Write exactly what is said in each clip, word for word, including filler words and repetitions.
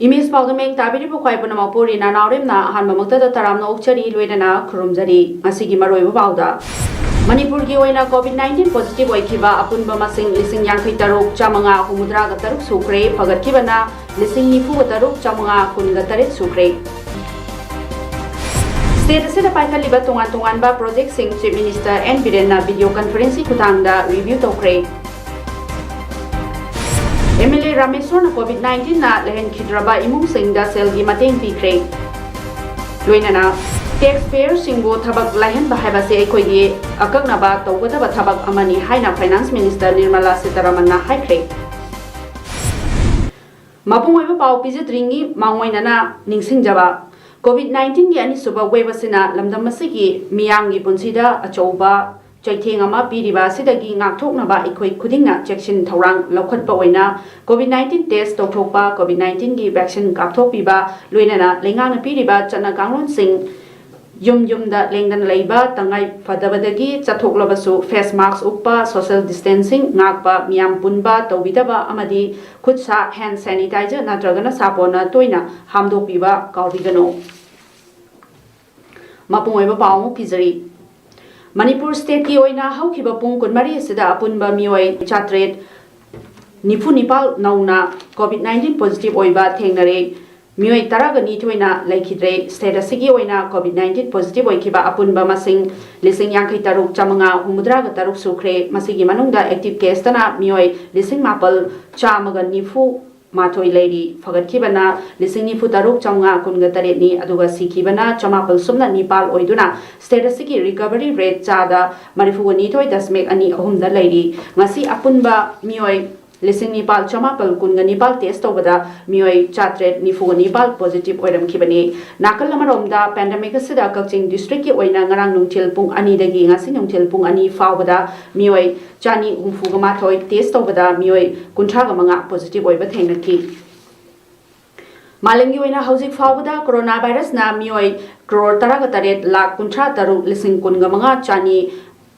ꯃꯤꯁ ꯄꯥꯎꯗ ꯃꯤꯡ ꯇꯥꯕꯤꯔꯤꯕ ꯈ꯭ꯋꯥꯏ ꯄꯨꯝꯅꯃꯛꯄꯨ ꯔꯤꯅꯥ ꯅꯥꯎꯔꯦꯝꯅ ꯑꯍꯥꯟꯕꯃꯛꯇꯗ ꯇꯔꯥꯝꯅ ꯑꯣꯛꯆꯔꯤ, ꯂꯣꯏꯅꯅ ꯈꯨꯔꯨꯝꯖꯔꯤ꯫ ꯉꯁꯤꯒꯤ ꯃꯔꯨꯑꯣꯏꯕ ꯄꯥꯎꯗ, ꯃꯅꯤꯄꯨꯔꯒꯤ ꯑꯣꯏꯅ COVID nineteen positive ꯑꯣꯏꯈꯤꯕ ꯑꯄꯨꯟꯕ ꯃꯁꯤꯡ ꯂꯤꯁꯤꯡ ꯌꯥꯡꯈꯩ ꯇꯔꯨꯛ ꯆꯥꯃꯉꯥ ꯍꯨꯝꯐꯨꯇꯔꯥꯒ ꯇꯔꯨꯛ ꯁꯨꯈ꯭ꯔꯦ, ꯐꯒꯠꯈꯤꯕꯅ ꯂꯤꯁꯤꯡ ꯅꯤꯐꯨꯒ ꯇꯔꯨꯛ ꯆꯥꯃꯉꯥ ꯀꯨꯟꯒ ꯇꯔꯦꯠ ꯁꯨꯈ꯭ꯔꯦ꯫ ꯁ꯭ꯇꯦꯠ ꯑꯁꯤꯗ ꯄꯥꯏꯈꯠꯂꯤꯕ ꯇꯣꯉꯥꯟ ꯇꯣꯉꯥꯟꯕ ꯄ꯭ꯔꯣꯖꯦꯛꯁꯤꯡ ꯆꯤꯐ ꯃꯤꯅꯤꯁꯇꯔ ꯑꯦꯟ ꯕꯤꯔꯦꯟꯅ ꯚꯤꯗꯤꯑꯣ ꯀꯟꯐꯔꯦꯟꯁꯀꯤ ꯈꯨꯊꯥꯡꯗ ꯔꯤꯚꯤꯌꯨ ꯇꯧꯈ꯭ꯔꯦ꯫ ꯑꯦꯝ ꯑꯦꯜ ꯑꯦ ꯔꯥꯃꯦꯁꯣꯔꯅ COVID nineteenꯅ ꯂꯩꯍꯟꯈꯤꯗ꯭ꯔꯕ ꯏꯃꯨꯡꯁꯤꯡꯗ ꯁꯦꯜꯒꯤ ꯃꯇꯦꯡ ꯄꯤꯈ꯭ꯔꯦ꯫ ꯂꯣꯏꯅꯅ ꯇꯦꯛꯁ ꯄꯦꯌꯔꯁꯤꯡꯕꯨ ꯊꯕꯛ ꯂꯥꯏꯍꯟꯕ ꯍꯥꯏꯕꯁꯤ ꯑꯩꯈꯣꯏꯒꯤ ꯑꯀꯛꯅꯕ ꯇꯧꯒꯗꯕ ꯊꯕꯛ ꯑꯃꯅꯤ ꯍꯥꯏꯅ ꯐꯥꯏꯅꯥꯟꯁ ꯃꯤꯅꯤꯁꯇꯔ ꯅꯤꯔꯃꯂꯥ ꯁꯤꯇꯥꯔꯥꯃꯟꯅ ꯍꯥꯏꯈ꯭ꯔꯦ꯫ ꯃꯄꯨꯡ ꯑꯣꯏꯕ ꯄꯥꯎ ꯄꯤꯖꯗ꯭ꯔꯤꯉꯩ ꯃꯥꯡꯑꯣꯏꯅꯅ ꯅꯤꯡꯁꯤꯡꯖꯕ, COVID nineteenꯒꯤ ꯑꯅꯤꯁꯨꯕ ꯋꯦꯕ ꯑꯁꯤꯅ ꯂꯝꯗꯝ ꯑꯁꯤꯒꯤ ꯃꯤꯌꯥꯝꯒꯤ ꯄꯨꯟꯁꯤꯗ ꯑꯆꯧꯕ ꯆꯩꯊꯦꯡ ꯑꯃ ꯄꯤꯔꯤꯕ ꯑꯁꯤꯗꯒꯤ ꯉꯥꯛꯊꯣꯛꯅꯕ ꯑꯩꯈꯣꯏ ꯈꯨꯗꯤꯡꯅ ꯆꯦꯛꯁꯤꯟ ꯊꯧꯔꯥꯡ ꯂꯧꯈꯠꯄ ꯑꯣꯏꯅ COVID nineteen test ꯇꯧꯊꯣꯛꯄ, COVID nineteenꯒꯤ vaccine ꯀꯥꯞꯊꯣꯛꯄꯤꯕ, ꯂꯣꯏꯅꯅ ꯂꯩꯉꯥꯛꯅ ꯄꯤꯔꯤꯕ ꯆꯠꯅ ꯀꯥꯡꯂꯣꯟꯁꯤꯡ, ꯌꯨꯝ ꯌꯨꯝꯗ ꯂꯦꯡꯗꯅ ꯂꯩꯕ, ꯇꯉꯥꯏ ꯐꯗꯕꯗꯒꯤ ꯆꯠꯊꯣꯛꯂꯕꯁꯨ face mask ꯎꯞꯄ, social distancing ꯉꯥꯛꯄ, ꯃꯤꯌꯥꯝ ꯄꯨꯟꯕ ꯇꯧꯕꯤꯗꯕ ꯑꯃꯗꯤ ꯈꯨꯠ ꯁꯥ hand sanitizer ꯅꯠꯇ꯭ꯔꯒꯅ ꯁꯥꯄꯣꯟꯅ ꯇꯣꯏꯅ ꯍꯥꯝꯗꯣꯛꯄꯤꯕ ꯀꯥꯎꯕꯤꯒꯅꯨ꯫ ꯃꯄꯨꯡ ꯑꯣꯏꯕ ꯄꯥꯎ ꯑꯃ ꯄꯤꯖꯔꯤ꯫ ꯃꯅꯤꯄꯨꯔ ꯁ꯭ꯇꯦꯠꯀꯤ ꯑꯣꯏꯅ ꯍꯧꯈꯤꯕ ꯄꯨꯡ ꯀꯨꯟꯃꯔꯤ ꯑꯁꯤꯗ ꯑꯄꯨꯟꯕ ꯃꯤꯑꯣꯏ ꯆꯥꯇ꯭ꯔꯦꯠ ꯅꯤꯐꯨ ꯅꯤꯄꯥꯜ ꯅꯧꯅ COVID nineteen positive ꯑꯣꯏꯕ ꯊꯦꯡꯅꯔꯦ꯫ ꯃꯤꯑꯣꯏ ꯇꯔꯥꯒ ꯅꯤꯊꯣꯏꯅ ꯂꯩꯈꯤꯗ꯭ꯔꯦ꯫ ꯁ꯭ꯇꯦꯠ ꯑꯁꯤꯒꯤ ꯑꯣꯏꯅ COVID nineteen positive ꯑꯣꯏꯈꯤꯕ ꯑꯄꯨꯟꯕ ꯃꯁꯤꯡ ꯂꯤꯁꯤꯡ ꯌꯥꯡꯈꯩ ꯇꯔꯨꯛ ꯆꯥꯃꯉꯥ ꯍꯨꯝꯐꯨꯇꯔꯥꯒ ꯇꯔꯨꯛ ꯁꯨꯈ꯭ꯔꯦ꯫ ꯃꯁꯤꯒꯤ ꯃꯅꯨꯡꯗ active caseꯇꯅ ꯃꯤꯑꯣꯏ ꯂꯤꯁꯤꯡ ꯃꯥꯄꯜ ꯆꯥꯝꯃꯒ ꯅꯤꯐꯨ ꯃꯥꯊꯣꯏ ꯂꯩꯔꯤ꯫ ꯐꯒꯠꯈꯤꯕꯅ ꯂꯤꯁꯤꯡ ꯅꯤꯐꯨ ꯇꯔꯨꯛ ꯆꯥꯃꯉꯥ ꯀꯨꯟꯒ ꯇꯔꯦꯠꯅꯤ, ꯑꯗꯨꯒ ꯁꯤꯈꯤꯕꯅ ꯆꯃꯥꯄꯜ ꯁꯨꯞꯅ ꯅꯤꯄꯥꯜ ꯑꯣꯏꯗꯨꯅ ꯁ꯭ꯇꯦꯠ ꯑꯁꯤꯒꯤ recovery rate ꯆꯥꯗ ꯃꯔꯤꯐꯨꯒ ꯅꯤꯊꯣꯏ ꯗꯁꯃꯤꯛ ꯑꯅꯤ ꯑꯍꯨꯝꯗ ꯂꯩꯔꯤ꯫ ꯉꯁꯤ ꯑꯄꯨꯟꯕ ꯃꯤꯑꯣꯏ ꯂꯤꯁꯤꯡ ꯅꯤꯄꯥꯜ ꯆꯃꯥꯄꯜ ꯀꯨꯟꯒ ꯅꯤꯄꯥꯜ test ꯇꯧꯕꯗ ꯃꯤꯑꯣꯏ ꯆꯥꯇ꯭ꯔꯦꯠ ꯅꯤꯐꯨꯒ ꯅꯤꯄꯥꯜ positive ꯑꯣꯏꯔꯝꯈꯤꯕꯅꯤ꯫ ꯅꯥꯀꯜ ꯑꯃꯔꯣꯝꯗ, pandemic ꯑꯁꯤꯗ ꯀꯛꯆꯤꯡ districtꯀꯤ ꯑꯣꯏꯅ ꯉꯔꯥꯡ ꯅꯨꯡꯊꯤꯜ ꯄꯨꯡ ꯑꯅꯤꯗꯒꯤ ꯉꯁꯤ ꯅꯨꯡꯊꯤꯜ ꯄꯨꯡ ꯑꯅꯤ ꯐꯥꯎꯕꯗ ꯃꯤꯑꯣꯏ ꯆꯅꯤ ꯍꯨꯝꯐꯨꯒ ꯃꯥꯊꯣꯏ test ꯇꯧꯕꯗ ꯃꯤꯑꯣꯏ ꯀꯨꯟꯊ꯭ꯔꯥꯒ ꯃꯉꯥ positive ꯑꯣꯏꯕ ꯊꯦꯡꯅꯈꯤ꯫ ꯃꯥꯂꯦꯝꯒꯤ ꯑꯣꯏꯅ ꯍꯧꯖꯤꯛ ꯐꯥꯎꯕꯗ corona virusꯅ ꯃꯤꯑꯣꯏ ꯀ꯭ꯔꯣꯔ ꯇꯔꯥꯒ ꯇꯔꯦꯠ ꯂꯥꯈ ꯀꯨꯟꯊ꯭ꯔꯥ ꯇꯔꯨꯛ ꯂꯤꯁꯤꯡ ꯀꯨꯟꯒ ꯃꯉꯥ ꯆꯅꯤ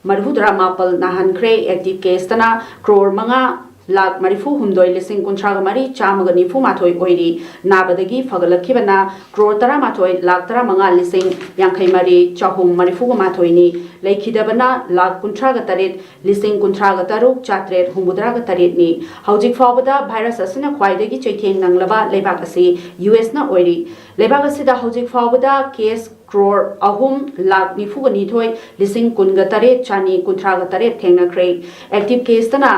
ꯃꯔꯤꯐꯨꯇꯔꯥ ꯃꯥꯄꯜ ꯅꯥꯍꯟꯈ꯭ꯔꯦ꯫ Active caseꯇꯅ ꯀ꯭ꯔꯣꯔ ꯃꯉꯥ ꯂꯥꯈ ꯃꯔꯤꯐꯨ ꯍꯨꯝꯗꯣꯏ ꯂꯤꯁꯤꯡ ꯀꯨꯟꯊ꯭ꯔꯥꯒ ꯃꯔꯤ ꯆꯥꯝꯃꯒ ꯅꯤꯐꯨ ꯃꯥꯊꯣꯏ ꯑꯣꯏꯔꯤ꯫ ꯅꯥꯕꯗꯒꯤ ꯐꯒꯠꯂꯛꯈꯤꯕꯅ ꯀ꯭ꯔꯣꯔ ꯇꯔꯥꯃꯥꯊꯣꯏ ꯂꯥꯈ ꯇꯔꯥꯃꯉꯥ ꯂꯤꯁꯤꯡ ꯌꯥꯡꯈꯩ ꯃꯔꯤ ꯆꯍꯨꯝ ꯃꯔꯤꯐꯨꯒ ꯃꯥꯊꯣꯏꯅꯤ꯫ ꯂꯩꯈꯤꯗꯕꯅ ꯂꯥꯈ ꯀꯨꯟꯊ꯭ꯔꯥꯒ ꯇꯔꯦꯠ ꯂꯤꯁꯤꯡ ꯀꯨꯟꯊ꯭ꯔꯥꯒ ꯇꯔꯨꯛ ꯆꯥꯇ꯭ꯔꯦꯠ ꯍꯨꯝꯐꯨꯇꯔꯥꯒ ꯇꯔꯦꯠꯅꯤ꯫ ꯍꯧꯖꯤꯛ ꯐꯥꯎꯕꯗ ꯚꯥꯏꯔꯁ ꯑꯁꯤꯅ ꯈ꯭ꯋꯥꯏꯗꯒꯤ ꯆꯩꯊꯦꯡ ꯅꯪꯂꯕ ꯂꯩꯕꯥꯛ ꯑꯁꯤ ꯌꯨ ꯑꯦꯁꯅ ꯑꯣꯏꯔꯤ꯫ ꯂꯩꯕꯥꯛ ꯑꯁꯤꯗ ꯍꯧꯖꯤꯛ ꯐꯥꯎꯕꯗ ꯀꯦꯁ ꯀ꯭ꯔꯣꯔ ꯑꯍꯨꯝ ꯂꯥꯈ ꯅꯤꯐꯨꯒ ꯅꯤꯊꯣꯏ ꯂꯤꯁꯤꯡ ꯀꯨꯟꯒ ꯇꯔꯦꯠ ꯆꯥꯅꯤ ꯀꯨꯟꯊ꯭ꯔꯥꯒ ꯇꯔꯦꯠ ꯊꯦꯡꯅꯈ꯭ꯔꯦ꯫ ꯑꯦꯛꯇꯤꯚ ꯀꯦꯁꯇꯅ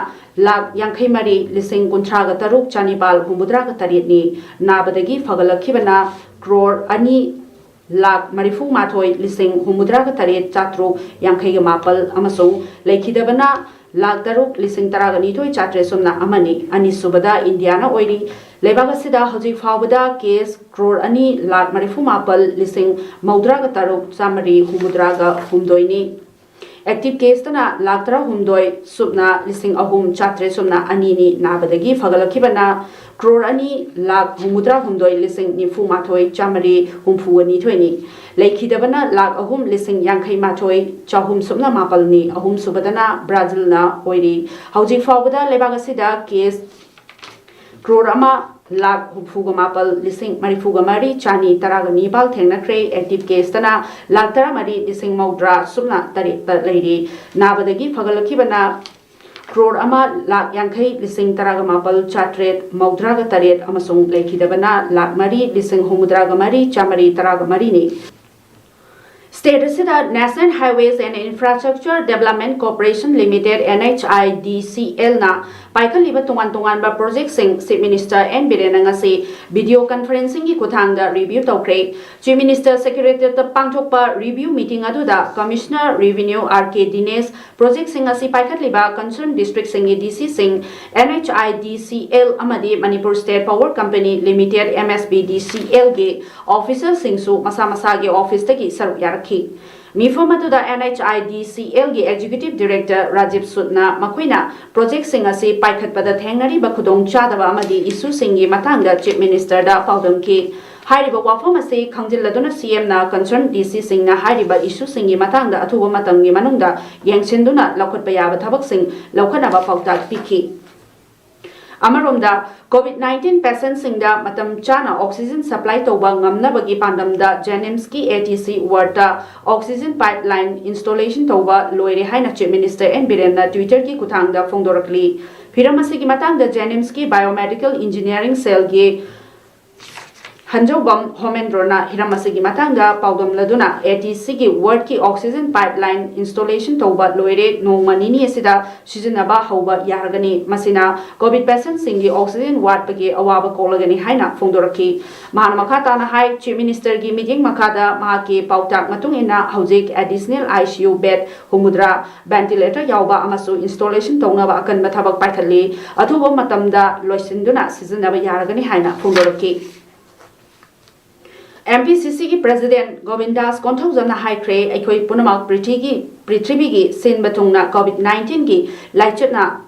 ꯂꯥꯈ ꯌꯥꯡꯈꯩ ꯃꯔꯤ ꯂꯤꯁꯤꯡ ꯀꯨꯟꯊ꯭ꯔꯥꯒ ꯇꯔꯨꯛ ꯆꯥꯅꯤꯄꯥꯜ ꯍꯨꯝꯐꯨꯇꯔꯥꯒ ꯇꯔꯦꯠꯅꯤ꯫ ꯅꯥꯕꯗꯒꯤ ꯐꯒꯠꯂꯛꯈꯤꯕꯅ ꯀ꯭ꯔꯣꯔ ꯑꯅꯤ ꯂꯥꯈ ꯃꯔꯤꯐꯨ ꯃꯥꯊꯣꯏ ꯂꯤꯁꯤꯡ ꯍꯨꯝꯐꯨꯇꯔꯥꯒ ꯇꯔꯦꯠ ꯆꯥꯇ꯭ꯔꯨꯛ ꯌꯥꯡꯈꯩꯒ ꯃꯥꯄꯜ ꯑꯃꯁꯨꯡ ꯂꯩꯈꯤꯗꯕꯅ ꯂꯥꯈ ꯇꯔꯨꯛ ꯂꯤꯁꯤꯡ ꯇꯔꯥꯒ ꯅꯤꯊꯣꯏ ꯆꯥꯇ꯭ꯔꯦꯠ ꯁꯨꯞꯅ ꯑꯃꯅꯤ꯫ ꯑꯅꯤꯁꯨꯕꯗ ꯏꯟꯗꯤꯌꯥꯅ ꯑꯣꯏꯔꯤ꯫ ꯂꯩꯕꯥꯛ ꯑꯁꯤꯗ ꯍꯧꯖꯤꯛ ꯐꯥꯎꯕꯗ ꯀꯦꯁ ꯀ꯭ꯔꯣꯔ ꯑꯅꯤ ꯂꯥꯈ ꯃꯔꯤꯐꯨ ꯃꯥꯄꯜ ꯂꯤꯁꯤꯡ ꯃꯧꯗ꯭ꯔꯥꯒ ꯇꯔꯨꯛ ꯆꯥꯃꯔꯤ ꯍꯨꯝꯐꯨꯇꯔꯥꯒ ꯍꯨꯝꯗꯣꯏꯅꯤ꯫ ꯑꯦꯛꯇꯤꯚ ꯀꯦꯁꯇꯅ ꯂꯥꯈ ꯇꯔꯥꯍꯨꯝꯗꯣꯏ ꯁꯨꯞꯅ ꯂꯤꯁꯤꯡ ꯑꯍꯨꯝ ꯆꯥꯇ꯭ꯔꯦꯠ ꯁꯨꯞꯅ ꯑꯅꯤꯅꯤ꯫ ꯅꯥꯕꯗꯒꯤ ꯐꯒꯠꯂꯛꯈꯤꯕꯅ ꯀ꯭ꯔꯣꯔ ꯑꯅꯤ ꯂꯥꯈ ꯍꯨꯝꯐꯨꯇꯔꯥ ꯍꯨꯝꯗꯣꯏ ꯂꯤꯁꯤꯡ ꯅꯤꯐꯨ ꯃꯥꯊꯣꯏ ꯆꯥꯃꯔꯤ ꯍꯨꯝꯐꯨꯒ ꯅꯤꯊꯣꯏꯅꯤ꯫ ꯂꯩꯈꯤꯗꯕꯅ ꯂꯥꯈ ꯑꯍꯨꯝ ꯂꯤꯁꯤꯡ ꯌꯥꯡꯈꯩ ꯃꯥꯊꯣꯏ ꯆꯍꯨꯝ ꯁꯨꯞꯅ ꯃꯥꯄꯜꯅꯤ꯫ ꯑꯍꯨꯝꯁꯨꯕꯗꯅ ꯕ꯭ꯔꯥꯖꯤꯜꯅ ꯑꯣꯏꯔꯤ꯫ ꯍꯧꯖꯤꯛ ꯐꯥꯎꯕꯗ ꯂꯩꯕꯥꯛ ꯑꯁꯤꯗ ꯀꯦꯁ ꯀ꯭ꯔꯣꯔ ꯑꯃ ꯂꯥꯈ ꯍꯨꯝꯐꯨꯒ ꯃꯥꯄꯜ ꯂꯤꯁꯤꯡ ꯃꯔꯤꯐꯨꯒ ꯃꯔꯤ ꯆꯥꯅꯤ ꯇꯔꯥꯒ ꯅꯤꯄꯥꯜ ꯊꯦꯡꯅꯈ꯭ꯔꯦ꯫ ꯑꯦꯛꯇꯤꯚ ꯀꯦꯁꯇꯅ ꯂꯥꯈ ꯇꯔꯥꯃꯔꯤ ꯂꯤꯁꯤꯡ ꯃꯧꯗ꯭ꯔꯥ ꯁꯨꯞꯅ ꯇꯔꯦꯠꯇ ꯂꯩꯔꯤ꯫ ꯅꯥꯕꯗꯒꯤ ꯐꯒꯠꯂꯛꯈꯤꯕꯅ ꯀ꯭ꯔꯣꯔ ꯑꯃ ꯂꯥꯈ ꯌꯥꯡꯈꯩ ꯂꯤꯁꯤꯡ ꯇꯔꯥꯒ ꯃꯥꯄꯜ ꯆꯥꯇ꯭ꯔꯦꯠ ꯃꯧꯗ꯭ꯔꯥꯒ ꯇꯔꯦꯠ ꯑꯃꯁꯨꯡ ꯂꯩꯈꯤꯗꯕꯅ ꯂꯥꯈ ꯃꯔꯤ ꯂꯤꯁꯤꯡ ꯍꯨꯝꯐꯨꯇꯔꯥꯒ ꯃꯔꯤ ꯆꯥꯃꯔꯤ ꯇꯔꯥꯒ ꯃꯔꯤꯅꯤ꯫ ꯁ꯭ꯇꯦꯠ ꯑꯁꯤꯗ National Highways and Infrastructure Development Corporation Limited, N H I D C L ꯅ ꯄꯥꯏꯈꯠꯂꯤꯕ ꯇꯣꯉꯥꯟ ꯇꯣꯉꯥꯟꯕ ꯄ꯭ꯔꯣꯖꯦꯛꯁꯤꯡ ꯆꯤꯐ ꯃꯤꯅꯤꯁꯇꯔ ꯑꯦꯟ ꯕꯤꯔꯦꯟꯅ ꯉꯁꯤ ꯚꯤꯗꯤꯑꯣ ꯀꯟꯐꯔꯦꯟꯁꯤꯡꯒꯤ ꯈꯨꯠꯊꯥꯡꯗ ꯔꯤꯚꯤꯌꯨ ꯇꯧꯈ꯭ꯔꯦ꯫ ꯆꯤꯐ ꯃꯤꯅꯤꯁꯇꯔ ꯁꯦꯀ꯭ꯔꯦꯇꯦꯔꯤꯌꯦꯠꯇ ꯄꯥꯡꯊꯣꯛꯄ ꯔꯤꯚꯤꯌꯨ ꯃꯤꯇꯤꯡ ꯑꯗꯨꯗ commissioner revenue R K Dinesh, ꯄ꯭ꯔꯣꯖꯦꯛꯁꯤꯡ ꯑꯁꯤ ꯄꯥꯏꯈꯠꯂꯤꯕ ꯀꯟꯁꯔꯟ ꯗꯤꯁꯇ꯭ꯔꯤꯛꯁꯤꯡꯒꯤ ꯗꯤ ꯁꯤꯁꯤꯡ, N H I D C L ꯑꯃꯗꯤ Manipur state power company limited, M S P D C L ꯒꯤ ꯑꯣꯐꯤꯁꯔꯁꯤꯡꯁꯨ ꯃꯁꯥ ꯃꯁꯥꯒꯤ ꯑꯣꯐꯤꯁꯇꯒꯤ ꯁꯔꯨꯛ ꯌꯥꯔꯛꯈꯤ꯫ ꯃꯤꯐꯝ ꯑꯗꯨꯗ N H I D C L ꯒꯤ ꯑꯦꯛꯖꯤꯀ꯭ꯌꯨꯇꯤꯚ ꯗꯤꯔꯦꯛꯇꯔ ꯔꯥꯖꯤꯕ ꯁꯨꯗꯅ ꯃꯈꯣꯏꯅ ꯄ꯭ꯔꯣꯖꯦꯛꯁꯤꯡ ꯑꯁꯤ ꯄꯥꯏꯈꯠꯄꯗ ꯊꯦꯡꯅꯔꯤꯕ ꯈꯨꯗꯣꯡꯆꯥꯗꯕ ꯑꯃꯗꯤ ꯏꯁꯨꯁꯤꯡꯒꯤ ꯃꯇꯥꯡꯗ ꯆꯤꯐ ꯃꯤꯅꯤꯁꯇꯔꯗ ꯄꯥꯎꯗꯝꯈꯤ꯫ ꯍꯥꯏꯔꯤꯕ ꯋꯥꯐꯝ ꯑꯁꯤ ꯈꯪꯖꯤꯜꯂꯗꯨꯅ ꯁꯤ ꯑꯦꯝꯅ ꯀꯟꯁꯔꯟ ꯗꯤ ꯁꯤꯁꯤꯡꯅ ꯍꯥꯏꯔꯤꯕ ꯏꯁꯨꯁꯤꯡꯒꯤ ꯃꯇꯥꯡꯗ ꯑꯊꯨꯕ ꯃꯇꯝꯒꯤ ꯃꯅꯨꯡꯗ ꯌꯦꯡꯁꯤꯟꯗꯨꯅ ꯂꯧꯈꯠꯄ ꯌꯥꯕ ꯊꯕꯛꯁꯤꯡ ꯂꯧꯈꯠꯅꯕ ꯄꯥꯎꯇꯥꯛ ꯄꯤꯈꯤ꯫ ꯑꯃꯔꯣꯝꯗ, COVID nineteen patientꯁꯤꯡꯗ ꯃꯇꯝ ꯆꯥꯅ oxygen supply ꯇꯧꯕ ꯉꯝꯅꯕꯒꯤ ꯄꯥꯟꯗꯝꯗ JNIMSꯀꯤ ATC wardꯇ oxygen pipeline installation ꯇꯧꯕ ꯂꯣꯏꯔꯦ ꯍꯥꯏꯅ Chief Minister N ꯕꯤꯔꯦꯟꯅ Twitterꯒꯤ ꯈꯨꯠꯊꯥꯡꯗ ꯐꯣꯡꯗꯣꯔꯛꯂꯤ꯫ ꯍꯤꯔꯝ ꯑꯁꯤꯒꯤ ꯃꯇꯥꯡꯗ JNIMSꯀꯤ Biomedical Engineering Cellꯒꯤ ꯍꯟꯖꯧꯕꯝ ꯍꯣꯃꯦꯟꯗ꯭ꯔꯣꯅ ꯍꯤꯔꯝ ꯑꯁꯤꯒꯤ ꯃꯇꯥꯡꯗ ꯄꯥꯎꯗꯝꯂꯗꯨꯅ, ATCꯒꯤ wardꯀꯤ oxygen pipeline installation ꯇꯧꯕ ꯂꯣꯏꯔꯦ, ꯅꯣꯡꯃ ꯅꯤꯅꯤ ꯑꯁꯤꯗ ꯁꯤꯖꯤꯟꯅꯕ ꯍꯧꯕ ꯌꯥꯔꯒꯅꯤ꯫ ꯃꯁꯤꯅ COVID patientꯁꯤꯡꯒꯤ oxygen ꯋꯥꯠꯄꯒꯤ ꯑꯋꯥꯕ ꯀꯣꯛꯂꯒꯅꯤ ꯍꯥꯏꯅ ꯐꯣꯡꯗꯣꯔꯛꯈꯤ꯫ ꯃꯍꯥꯛꯅ ꯃꯈꯥ ꯇꯥꯅ ꯍꯥꯏ, Chief Ministerꯒꯤ ꯃꯤꯠꯌꯦꯡ ꯃꯈꯥꯗ ꯃꯍꯥꯛꯀꯤ ꯄꯥꯎꯇꯥꯛ ꯃꯇꯨꯡ ꯏꯟꯅ ꯍꯧꯖꯤꯛ additional ICU bed ꯍꯨꯝꯐꯨꯇꯔꯥ, ventilator ꯌꯥꯎꯕ ꯑꯃꯁꯨ installation ꯇꯧꯅꯕ ꯑꯀꯟꯕ ꯊꯕꯛ ꯄꯥꯏꯈꯠꯂꯤ꯫ ꯑꯊꯨꯕ ꯃꯇꯝꯗ ꯂꯣꯏꯁꯤꯟꯗꯨꯅ ꯁꯤꯖꯤꯟꯅꯕ ꯌꯥꯔꯒꯅꯤ ꯍꯥꯏꯅ ꯐꯣꯡꯗꯣꯔꯛꯈꯤ꯫ MPCCꯒꯤ President ꯒꯣꯕꯤꯟꯗꯥꯁ ꯀꯣꯟꯊꯧꯖꯝꯅ ꯍꯥꯏꯈ꯭ꯔꯦ, ꯑꯩꯈꯣꯏ ꯄꯨꯝꯅꯃꯛ ꯄ꯭ꯔꯤꯊꯤꯒꯤ, ꯄ꯭ꯔꯤꯊꯤꯕꯤꯒꯤ ꯁꯤꯟꯕ ꯊꯨꯡꯅ COVID nineteenꯒꯤ ꯂꯥꯏꯆꯠꯅ,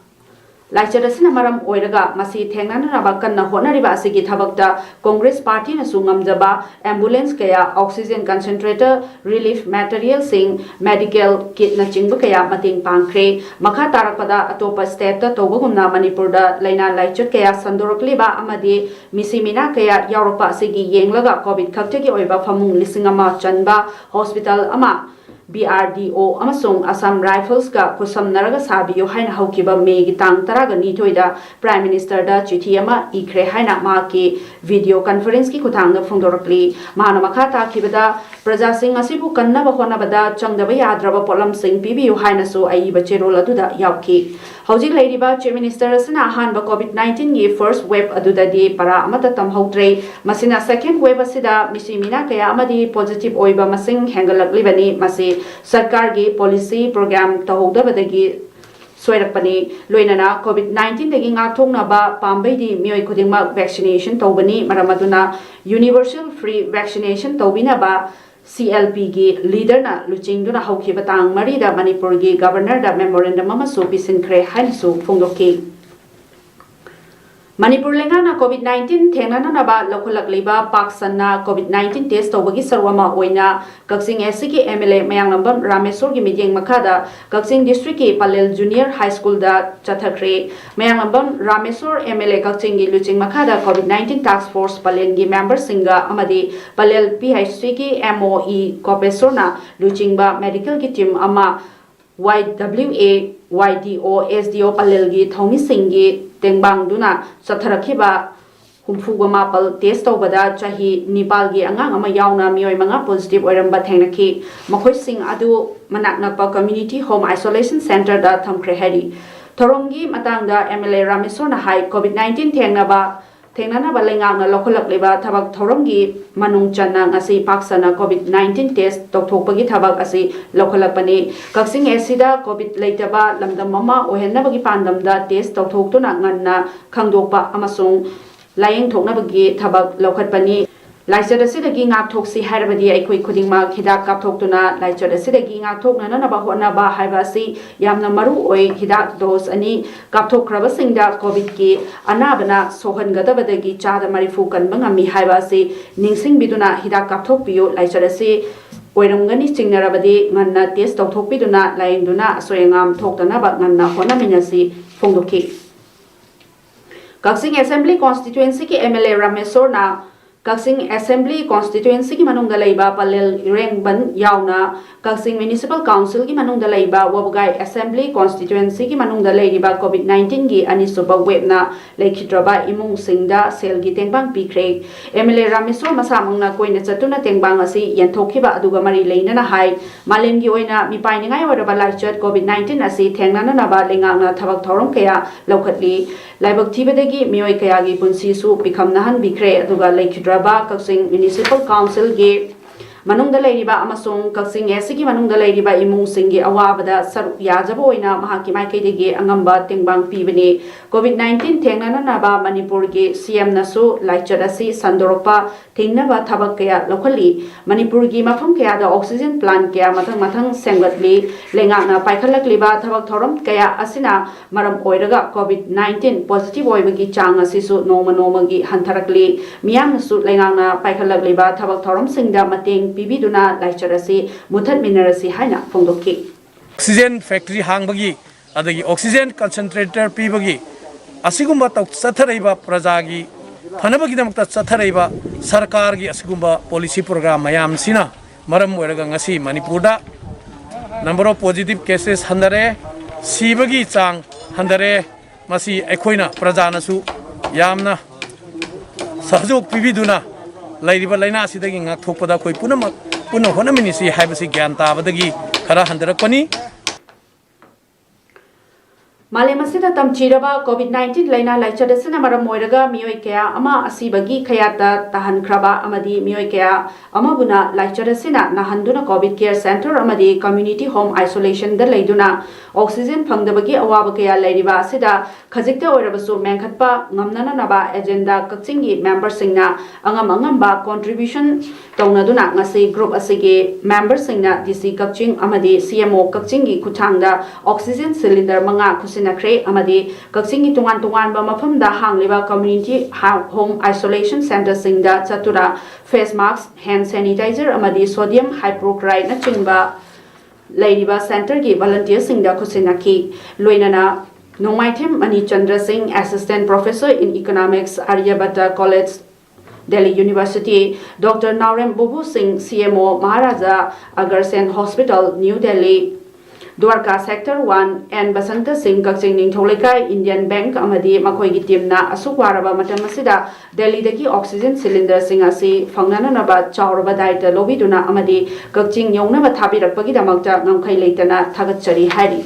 ꯂꯥꯏꯆꯠ ꯑꯁꯤꯅ ꯃꯔꯝ ꯑꯣꯏꯔꯒ ꯃꯁꯤ ꯊꯦꯡꯅꯅꯅꯕ ꯀꯟꯅ ꯍꯣꯠꯅꯔꯤꯕ ꯑꯁꯤꯒꯤ ꯊꯕꯛꯇ Congress partyꯅꯁꯨ ꯉꯝꯖꯕ ambulance ꯀꯌꯥ, oxygen concentrator, relief materialꯁꯤꯡ, medical kitꯅꯆꯤꯡꯕ ꯀꯌꯥ ꯃꯇꯦꯡ ꯄꯥꯡꯈ꯭ꯔꯦ꯫ ꯃꯈꯥ ꯇꯥꯔꯛꯄꯗ ꯑꯇꯣꯞꯄ stateꯇ ꯇꯧꯕꯒꯨꯝꯅ ꯃꯅꯤꯄꯨꯔꯗ ꯂꯥꯏꯅꯥ ꯂꯥꯏꯆꯠ ꯀꯌꯥ ꯁꯟꯗꯣꯔꯛꯂꯤꯕ ꯑꯃꯗꯤ ꯃꯤꯁꯤ ꯃꯤꯅꯥ ꯀꯌꯥ ꯌꯥꯎꯔꯛꯄ ꯑꯁꯤꯒꯤ ꯌꯦꯡꯂꯒ COVID ꯈꯛꯇꯒꯤ ꯑꯣꯏꯕ ꯐꯃꯨꯡ ꯂꯤꯁꯤꯡ ꯑꯃ ꯆꯟꯕ hospital ꯑꯃ BRDO ꯑꯃꯁꯨꯡ Assam Riflesꯀ ꯈꯨꯠꯁꯝꯅꯔꯒ ꯁꯥꯕꯤꯌꯨ ꯍꯥꯏꯅ ꯍꯧꯈꯤꯕ Mayꯒꯤ ꯇꯥꯡ ꯇꯔꯥꯒ ꯅꯤꯊꯣꯏꯗ Prime Ministerꯗ ꯆꯤꯊꯤ ꯑꯃ ꯏꯈ꯭ꯔꯦ ꯍꯥꯏꯅ ꯃꯍꯥꯛꯀꯤ video conferenceꯀꯤ ꯈꯨꯠꯊꯥꯡꯗ ꯐꯣꯡꯗꯣꯔꯛꯂꯤ꯫ ꯃꯍꯥꯛꯅ ꯃꯈꯥ ꯇꯥꯈꯤꯕꯗ, ꯄ꯭ꯔꯖꯥꯁꯤꯡ ꯑꯁꯤꯕꯨ ꯀꯟꯅꯕ ꯍꯣꯠꯅꯕꯗ ꯆꯪꯗꯕ ꯌꯥꯗ꯭ꯔꯕ ꯄꯣꯠꯂꯝꯁꯤꯡ ꯄꯤꯕꯤꯌꯨ ꯍꯥꯏꯅꯁꯨ ꯑꯏꯕ ꯆꯦꯔꯣꯜ ꯑꯗꯨꯗ ꯌꯥꯎꯈꯤ꯫ ꯍꯧꯖꯤꯛ ꯂꯩꯔꯤꯕ Chief Minister ꯑꯁꯤꯅ ꯑꯍꯥꯟꯕ COVID nineteenꯒꯤ first wave ꯑꯗꯨꯗꯗꯤ ꯄꯔꯥ ꯑꯃꯠꯇ ꯇꯝꯍꯧꯗ꯭ꯔꯦ꯫ ꯃꯁꯤꯅ second wave ꯑꯁꯤꯗ ꯃꯤꯁꯤ ꯃꯤꯅꯥ ꯀꯌꯥ ꯑꯃꯗꯤ positive ꯑꯣꯏꯕ ꯃꯁꯤꯡ ꯍꯦꯟꯒꯠꯂꯛꯂꯤꯕꯅꯤ꯫ ꯃꯁꯤ ꯁꯔꯀꯥꯔꯒꯤ policy program ꯇꯧꯍꯧꯗꯕꯗꯒꯤ ꯁꯣꯏꯔꯛꯄꯅꯤ꯫ ꯂꯣꯏꯅꯅ COVID nineteenꯗꯒꯤ ꯉꯥꯛꯊꯣꯛꯅꯕ ꯄꯥꯝꯕꯩꯗꯤ ꯃꯤꯑꯣꯏ ꯈꯨꯗꯤꯡꯃꯛ vaccination ꯇꯧꯕꯅꯤ꯫ ꯃꯔꯝ ꯑꯗꯨꯅ universal free vaccination ꯇꯧꯕꯤꯅꯕ CLPꯒꯤ leaderꯅ ꯂꯨꯆꯤꯡꯗꯨꯅ ꯍꯧꯈꯤꯕ ꯇꯥꯡ ꯃꯔꯤꯗ ꯃꯅꯤꯄꯨꯔꯒꯤ Governorꯗ memorandum ꯑꯃꯁꯨ ꯄꯤꯁꯤꯟꯈ꯭ꯔꯦ ꯍꯥꯏꯅꯁꯨ ꯐꯣꯡꯗꯣꯛꯈꯤ꯫ ꯃꯅꯤꯄꯨꯔ ꯂꯩꯉꯥꯛꯅ COVID nineteen ꯊꯦꯡꯅꯅꯅꯕ ꯂꯧꯈꯠꯂꯛꯂꯤꯕ ꯄꯥꯛ ꯁꯟꯅ COVID nineteen test ꯇꯧꯕꯒꯤ ꯁꯔꯨꯛ ꯑꯃ ꯑꯣꯏꯅ ꯀꯛꯆꯤꯡ ꯑꯦꯁ ꯁꯤꯒꯤ ꯑꯦꯝ ꯑꯦꯜ ꯑꯦ ꯃꯌꯥꯡꯂꯝꯕꯝ ꯔꯥꯃꯦꯁꯣꯔꯒꯤ ꯃꯤꯠꯌꯦꯡ ꯃꯈꯥꯗ ꯀꯛꯆꯤꯡ ꯗꯤꯁꯇ꯭ꯔꯤꯛꯀꯤ ꯄꯂꯦꯜ ꯖꯨꯅꯤꯌꯔ ꯍꯥꯏ ꯁ꯭ꯀꯨꯜꯗ ꯆꯠꯊꯈ꯭ꯔꯦ꯫ ꯃꯌꯥꯡꯂꯝꯕꯝ ꯔꯥꯃꯦꯁꯣꯔ ꯑꯦꯝ ꯑꯦꯜ ꯑꯦ ꯀꯛꯆꯤꯡꯒꯤ ꯂꯨꯆꯤꯡ ꯃꯈꯥꯗ COVID nineteen task force ꯄꯂꯦꯜꯒꯤ ꯃꯦꯝꯕꯔꯁꯤꯡꯒ ꯑꯃꯗꯤ ꯄꯂꯦꯜ ꯄꯤ ꯑꯩꯆ ꯁꯤꯒꯤ ꯑꯦꯝ ꯑꯣ ꯏ ꯀꯣꯄꯦꯁꯣꯔꯅ ꯂꯨꯆꯤꯡꯕ ꯃꯦꯗꯤꯀꯦꯜꯒꯤ ꯇꯤꯝ ꯑꯃ ꯋꯥꯏ ꯗꯕ꯭ꯂꯤꯎ ꯑꯦ, ꯋꯥꯏ ꯗꯤ ꯑꯣ, ꯑꯦꯁ ꯗꯤ ꯑꯣ ꯄꯂꯦꯜꯒꯤ ꯊꯧꯃꯤꯁꯤꯡꯒꯤ ꯇꯦꯡꯕꯥꯡꯗꯨꯅ ꯆꯠꯊꯔꯛꯈꯤꯕ ꯍꯨꯝꯐꯨꯒ ꯃꯥꯄꯜ test ꯇꯧꯕꯗ ꯆꯍꯤ ꯅꯤꯄꯥꯜꯒꯤ ꯑꯉꯥꯡ ꯑꯃ ꯌꯥꯎꯅ ꯃꯤꯑꯣꯏ ꯃꯉꯥ positive ꯑꯣꯏꯔꯝꯕ ꯊꯦꯡꯅꯈꯤ꯫ ꯃꯈꯣꯏꯁꯤꯡ ꯑꯗꯨ ꯃꯅꯥꯛ ꯅꯛꯄ community home isolation centreꯗ ꯊꯝꯈ꯭ꯔꯦ ꯍꯥꯏꯔꯤ꯫ ꯊꯧꯔꯝꯒꯤ ꯃꯇꯥꯡꯗ ꯑꯦꯝ ꯑꯦꯜ ꯑꯦ ꯔꯥꯃꯦꯁꯣꯔꯅ ꯍꯥꯏ, COVID nineteen ꯊꯦꯡꯅꯕ ꯊꯦꯡꯅꯅꯕ ꯂꯩꯉꯥꯛꯅ ꯂꯧꯈꯠꯂꯛꯂꯤꯕ ꯊꯕꯛ ꯊꯧꯔꯝꯒꯤ ꯃꯅꯨꯡ ꯆꯟꯅ ꯉꯁꯤ ꯄꯥꯛ ꯁꯟꯅ COVID nineteen test ꯇꯧꯊꯣꯛꯄꯒꯤ ꯊꯕꯛ ꯑꯁꯤ ꯂꯧꯈꯠꯂꯛꯄꯅꯤ꯫ ꯀꯛꯆꯤꯡ ꯑꯦꯁ ꯁꯤꯗ COVID ꯂꯩꯇꯕ ꯂꯝꯗꯝ ꯑꯃ ꯑꯣꯏꯍꯟꯅꯕꯒꯤ ꯄꯥꯟꯗꯝꯗ test ꯇꯧꯊꯣꯛꯇꯨꯅ ꯉꯟꯅ ꯈꯪꯗꯣꯛꯄ ꯑꯃꯁꯨꯡ ꯂꯥꯌꯦꯡꯊꯣꯛꯅꯕꯒꯤ ꯊꯕꯛ ꯂꯧꯈꯠꯄꯅꯤ꯫ ꯂꯥꯏꯆꯠ ꯑꯁꯤꯗꯒꯤ ꯉꯥꯛꯊꯣꯛꯁꯤ ꯍꯥꯏꯔꯕꯗꯤ ꯑꯩꯈꯣꯏ ꯈꯨꯗꯤꯡꯃꯛ ꯍꯤꯗꯥꯛ ꯀꯥꯞꯊꯣꯛꯇꯨꯅ ꯂꯥꯏꯆꯠ ꯑꯁꯤꯗꯒꯤ ꯉꯥꯛꯊꯣꯛꯅꯅꯕ ꯍꯣꯠꯅꯕ ꯍꯥꯏꯕ ꯑꯁꯤ ꯌꯥꯝꯅ ꯃꯔꯨ ꯑꯣꯏ꯫ ꯍꯤꯗꯥꯛ dose ꯑꯅꯤ ꯀꯥꯞꯊꯣꯛꯈ꯭ꯔꯕꯁꯤꯡꯗ COVIDꯀꯤ ꯑꯅꯥꯕꯅ ꯁꯣꯛꯍꯟꯒꯗꯕꯗꯒꯤ ꯆꯥꯗ ꯃꯔꯤꯐꯨ ꯀꯟꯕ ꯉꯝꯃꯤ ꯍꯥꯏꯕ ꯑꯁꯤ ꯅꯤꯡꯁꯤꯡꯕꯤꯗꯨꯅ ꯍꯤꯗꯥꯛ ꯀꯥꯞꯊꯣꯛꯄꯤꯌꯨ꯫ ꯂꯥꯏꯆꯠ ꯑꯁꯤ ꯑꯣꯏꯔꯝꯒꯅꯤ ꯆꯤꯡꯅꯔꯕꯗꯤ ꯉꯟꯅ test ꯇꯧꯊꯣꯛꯄꯤꯗꯨꯅ ꯂꯥꯌꯦꯡꯗꯨꯅ ꯑꯁꯣꯏ ꯑꯉꯥꯝ ꯊꯣꯛꯇꯅꯕ ꯉꯟꯅ ꯍꯣꯠꯅꯃꯤꯟꯅꯁꯤ ꯐꯣꯡꯗꯣꯛꯈꯤ꯫ ꯀꯛꯆꯤꯡ Assembly Constituencyꯒꯤ MLA ꯔꯥꯃꯦꯁꯣꯔꯅ ꯀꯛꯆꯤꯡ Assembly Constituencyꯒꯤ ꯃꯅꯨꯡꯗ ꯂꯩꯕ ꯄꯂꯦꯜ, ꯏꯔꯦꯡꯕꯟ ꯌꯥꯎꯅ ꯀꯛꯆꯤꯡ Municipal Councilꯒꯤ ꯃꯅꯨꯡꯗ ꯂꯩꯕ ꯋꯥꯕꯒꯥꯏ Assembly Constituencyꯒꯤ ꯃꯅꯨꯡꯗ ꯂꯩꯔꯤꯕ COVID nineteenꯒꯤ ꯑꯅꯤꯁꯨꯕ waveꯅ ꯂꯩꯈꯤꯗ꯭ꯔꯕ ꯏꯃꯨꯡꯁꯤꯡꯗ ꯁꯦꯜꯒꯤ ꯇꯦꯡꯕꯥꯡ ꯄꯤꯈ꯭ꯔꯦ꯫ MLA ꯔꯥꯃꯦꯁꯣꯔ ꯃꯁꯥꯃꯛꯅ ꯀꯣꯏꯅ ꯆꯠꯇꯨꯅ ꯇꯦꯡꯕꯥꯡ ꯑꯁꯤ ꯌꯦꯟꯊꯣꯛꯈꯤꯕ ꯑꯗꯨꯒ ꯃꯔꯤ ꯂꯩꯅꯅ ꯍꯥꯏ, ꯃꯥꯂꯦꯝꯒꯤ ꯑꯣꯏꯅ ꯃꯤꯄꯥꯏꯅꯤꯡꯉꯥꯏ ꯑꯣꯏꯔꯕ ꯂꯥꯏꯆꯠ COVID nineteen ꯑꯁꯤ ꯊꯦꯡꯅꯅꯅꯕ ꯂꯩꯉꯥꯛꯅ ꯊꯕꯛ ꯊꯧꯔꯝ ꯀꯌꯥ ꯂꯧꯈꯠꯂꯤ꯫ ꯂꯥꯏꯕꯛ ꯊꯤꯕꯗꯒꯤ ꯃꯤꯑꯣꯏ ꯀꯌꯥꯒꯤ ꯄꯨꯟꯁꯤꯁꯨ ꯄꯤꯈꯝꯅꯍꯟꯕꯤꯈ꯭ꯔꯦ꯫ ꯑꯗꯨꯒ ꯂꯩꯈꯤꯗ꯭ꯔꯕ ꯀꯛꯆꯤꯡ Municipal Councilꯒꯤ ꯃꯅꯨꯡꯗ ꯂꯩꯔꯤꯕ ꯑꯃꯁꯨꯡ ꯀꯛꯆꯤꯡ ꯑꯦꯁꯤꯒꯤ ꯃꯅꯨꯡꯗ ꯂꯩꯔꯤꯕ ꯏꯃꯨꯡꯁꯤꯡꯒꯤ ꯑꯋꯥꯕꯗ ꯁꯔꯨꯛ ꯌꯥꯖꯕ ꯑꯣꯏꯅ ꯃꯍꯥꯛꯀꯤ ꯃꯥꯏꯀꯩꯗꯒꯤ ꯑꯉꯝꯕ ꯇꯦꯡꯕꯥꯡ ꯄꯤꯕꯅꯤ꯫ ꯀꯣꯚꯤꯗ ꯅꯥꯏꯟꯇꯤꯟ ꯊꯦꯡꯅꯅꯅꯕ ꯃꯅꯤꯄꯨꯔꯒꯤ ꯁꯤ ꯑꯦꯝꯅꯁꯨ ꯂꯥꯏꯆꯠ ꯑꯁꯤ ꯁꯟꯗꯣꯔꯛꯄ ꯊꯤꯡꯅꯕ ꯊꯕꯛ ꯀꯌꯥ ꯂꯧꯈꯠꯂꯤ꯫ ꯃꯅꯤꯄꯨꯔꯒꯤ ꯃꯐꯝ ꯀꯌꯥꯗ oxygen plant ꯀꯌꯥ ꯃꯊꯪ ꯃꯊꯪ ꯁꯦꯝꯒꯠꯂꯤ꯫ ꯂꯩꯉꯥꯛꯅ ꯄꯥꯏꯈꯠꯂꯛꯂꯤꯕ ꯊꯕꯛ ꯊꯧꯔꯝ ꯀꯌꯥ ꯑꯁꯤꯅ ꯃꯔꯝ ꯑꯣꯏꯔꯒ ꯀꯣꯚꯤꯗ ꯅꯥꯏꯟꯇꯤꯟ positive ꯑꯣꯏꯕꯒꯤ ꯆꯥꯡ ꯑꯁꯤꯁꯨ ꯅꯣꯡꯃ ꯅꯣꯡꯃꯒꯤ ꯍꯟꯊꯔꯛꯂꯤ꯫ ꯃꯤꯌꯥꯝꯅꯁꯨ ꯂꯩꯉꯥꯛꯅ ꯄꯥꯏꯈꯠꯂꯛꯂꯤꯕ ꯊꯕꯛ ꯊꯧꯔꯝꯁꯤꯡꯗ ꯃꯇꯦꯡ ꯄꯤꯕꯤꯗꯨꯅ ꯂꯥꯏꯆꯠ ꯑꯁꯤ ꯃꯨꯊꯠꯃꯤꯟꯅꯔꯁꯤ ꯍꯥꯏꯅ ꯐꯣꯡꯗꯣꯛꯈꯤ꯫ Oxygen factory ꯍꯥꯡꯕꯒꯤ, ꯑꯗꯒꯤ oxygen concentrator ꯄꯤꯕꯒꯤ, ꯑꯁꯤꯒꯨꯝꯕ ꯇꯧ-, ꯆꯠꯊꯔꯛꯏꯕ ꯄ꯭ꯔꯖꯥꯒꯤ ꯐꯅꯕꯒꯤꯗꯃꯛꯇ ꯆꯠꯊꯔꯛꯏꯕ ꯁꯔꯀꯥꯔꯒꯤ ꯑꯁꯤꯒꯨꯝꯕ policy program ꯃꯌꯥꯝꯁꯤꯅ ꯃꯔꯝ ꯑꯣꯏꯔꯒ ꯉꯁꯤ ꯃꯅꯤꯄꯨꯔꯗ number of positive cases ꯍꯟꯊꯔꯦ, ꯁꯤꯕꯒꯤ ꯆꯥꯡ ꯍꯟꯊꯔꯦ꯫ ꯃꯁꯤ ꯑꯩꯈꯣꯏꯅ ꯄ꯭ꯔꯖꯥꯅꯁꯨ ꯌꯥꯝꯅ ꯁꯍꯌꯣꯒ ꯄꯤꯕꯤꯗꯨꯅ ꯂꯩꯔꯤꯕ ꯂꯥꯏꯅꯥ ꯑꯁꯤꯗꯒꯤ ꯉꯥꯛꯊꯣꯛꯄꯗ ꯑꯩꯈꯣꯏ ꯄꯨꯝꯅꯃꯛ ꯄꯨꯟꯅ ꯍꯣꯠꯅꯃꯤꯟꯅꯁꯤ ꯍꯥꯏꯕꯁꯤ ꯒ꯭ꯌꯥꯟ ꯇꯥꯕꯗꯒꯤ ꯈꯔ ꯍꯟꯊꯔꯛꯄꯅꯤ꯫ ꯃꯥꯂꯦꯝ ꯑꯁꯤꯗ ꯇꯝꯊꯤꯔꯕ ꯀꯣꯚꯤꯗ ꯅꯥꯏꯟꯇꯤꯟ ꯂꯥꯏꯅꯥ ꯂꯥꯏꯆꯠ ꯑꯁꯤꯅ ꯃꯔꯝ ꯑꯣꯏꯔꯒ ꯃꯤꯑꯣꯏ ꯀꯌꯥ ꯑꯃ ꯑꯁꯤꯕꯒꯤ ꯀꯌꯥꯠꯇ ꯇꯥꯍꯟꯈ꯭ꯔꯕ ꯑꯃꯗꯤ ꯃꯤꯑꯣꯏ ꯀꯌꯥ ꯑꯃꯕꯨꯅ ꯂꯥꯏꯆꯠ ꯑꯁꯤꯅ ꯅꯥꯍꯟꯗꯨꯅ ꯀꯣꯚꯤꯗ ꯀꯦꯌꯔ ꯁꯦꯟꯇꯔ ꯑꯃꯗꯤ community home isolationꯗ ꯂꯩꯗꯨꯅ oxygen ꯐꯪꯗꯕꯒꯤ ꯑꯋꯥꯕ ꯀꯌꯥ ꯂꯩꯔꯤꯕ ꯑꯁꯤꯗ ꯈꯖꯤꯛꯇ ꯑꯣꯏꯔꯕꯁꯨ ꯃꯦꯟꯈꯠꯄ ꯉꯝꯅꯅꯅꯕ ꯑꯦꯖꯦꯟꯗꯥ ꯀꯛꯆꯤꯡꯒꯤ ꯃꯦꯝꯕꯔꯁꯤꯡꯅ ꯑꯉꯝ ꯑꯉꯝꯕ contribution ꯇꯧꯅꯗꯨꯅ ꯉꯁꯤ group ꯑꯁꯤꯒꯤ ꯃꯦꯝꯕꯔꯁꯤꯡꯅ ꯗꯤ ꯁꯤ ꯀꯛꯆꯤꯡ ꯑꯃꯗꯤ ꯁꯤ ꯑꯦꯝ ꯑꯣ ꯀꯛꯆꯤꯡꯒꯤ ꯈꯨꯠꯊꯥꯡꯗ oxygen cylinder ꯃꯉꯥ ꯈꯨꯠꯁꯤꯟꯅꯈ꯭ꯔꯦ ꯑꯃꯗꯤ ꯀꯛꯆꯤꯡꯒꯤ ꯇꯣꯉꯥꯟ ꯇꯣꯉꯥꯟꯕ ꯃꯐꯝꯗ ꯍꯥꯡꯂꯤꯕ community home isolation centreꯁꯤꯡꯗ ꯆꯠꯇꯨꯅ face mask, hand sanitizer ꯑꯃꯗꯤ sodium hypochloriteꯅꯆꯤꯡꯕ ꯂꯩꯔꯤꯕ centreꯒꯤ volunteerꯁꯤꯡꯗ ꯈꯨꯠꯁꯤꯟꯅꯈꯤ꯫ ꯂꯣꯏꯅꯅ ꯅꯣꯡꯃꯥꯏꯊꯦꯝ ꯃꯅꯤꯆꯟꯗ꯭ꯔ ꯁꯤꯡ, Assistant Professor in Economics, Aryabhatta College, Delhi University, doctor Naorem Bubu Singh, C M O Maharaja Agrasen hospital, New Delhi, Dwarka sector one, N Basanta Singh, Kakching ꯅꯤꯡꯊꯧ ꯂꯩꯀꯥꯏ, ꯏꯟꯗꯤꯌꯟ ꯕꯦꯡꯛ ꯑꯃꯗꯤ ꯃꯈꯣꯏꯒꯤ ꯇꯤꯝꯅ ꯑꯁꯨꯛ ꯋꯥꯔꯕ ꯃꯇꯝ ꯑꯁꯤꯗ ꯗꯦꯜꯂꯤꯗꯒꯤ oxygen cylinderꯁꯤꯡ ꯑꯁꯤ ꯐꯪꯅꯅꯅꯕ ꯆꯥꯎꯔꯕ ꯗꯥꯏꯇ ꯂꯧꯕꯤꯗꯨꯅ ꯑꯃꯗꯤ ꯀꯛꯆꯤꯡ ꯌꯧꯅꯕ ꯊꯥꯕꯤꯔꯛꯄꯒꯤꯗꯃꯛꯇ ꯉꯝꯈꯩ ꯂꯩꯇꯅ ꯊꯥꯒꯠꯆꯔꯤ ꯍꯥꯏꯔꯤ꯫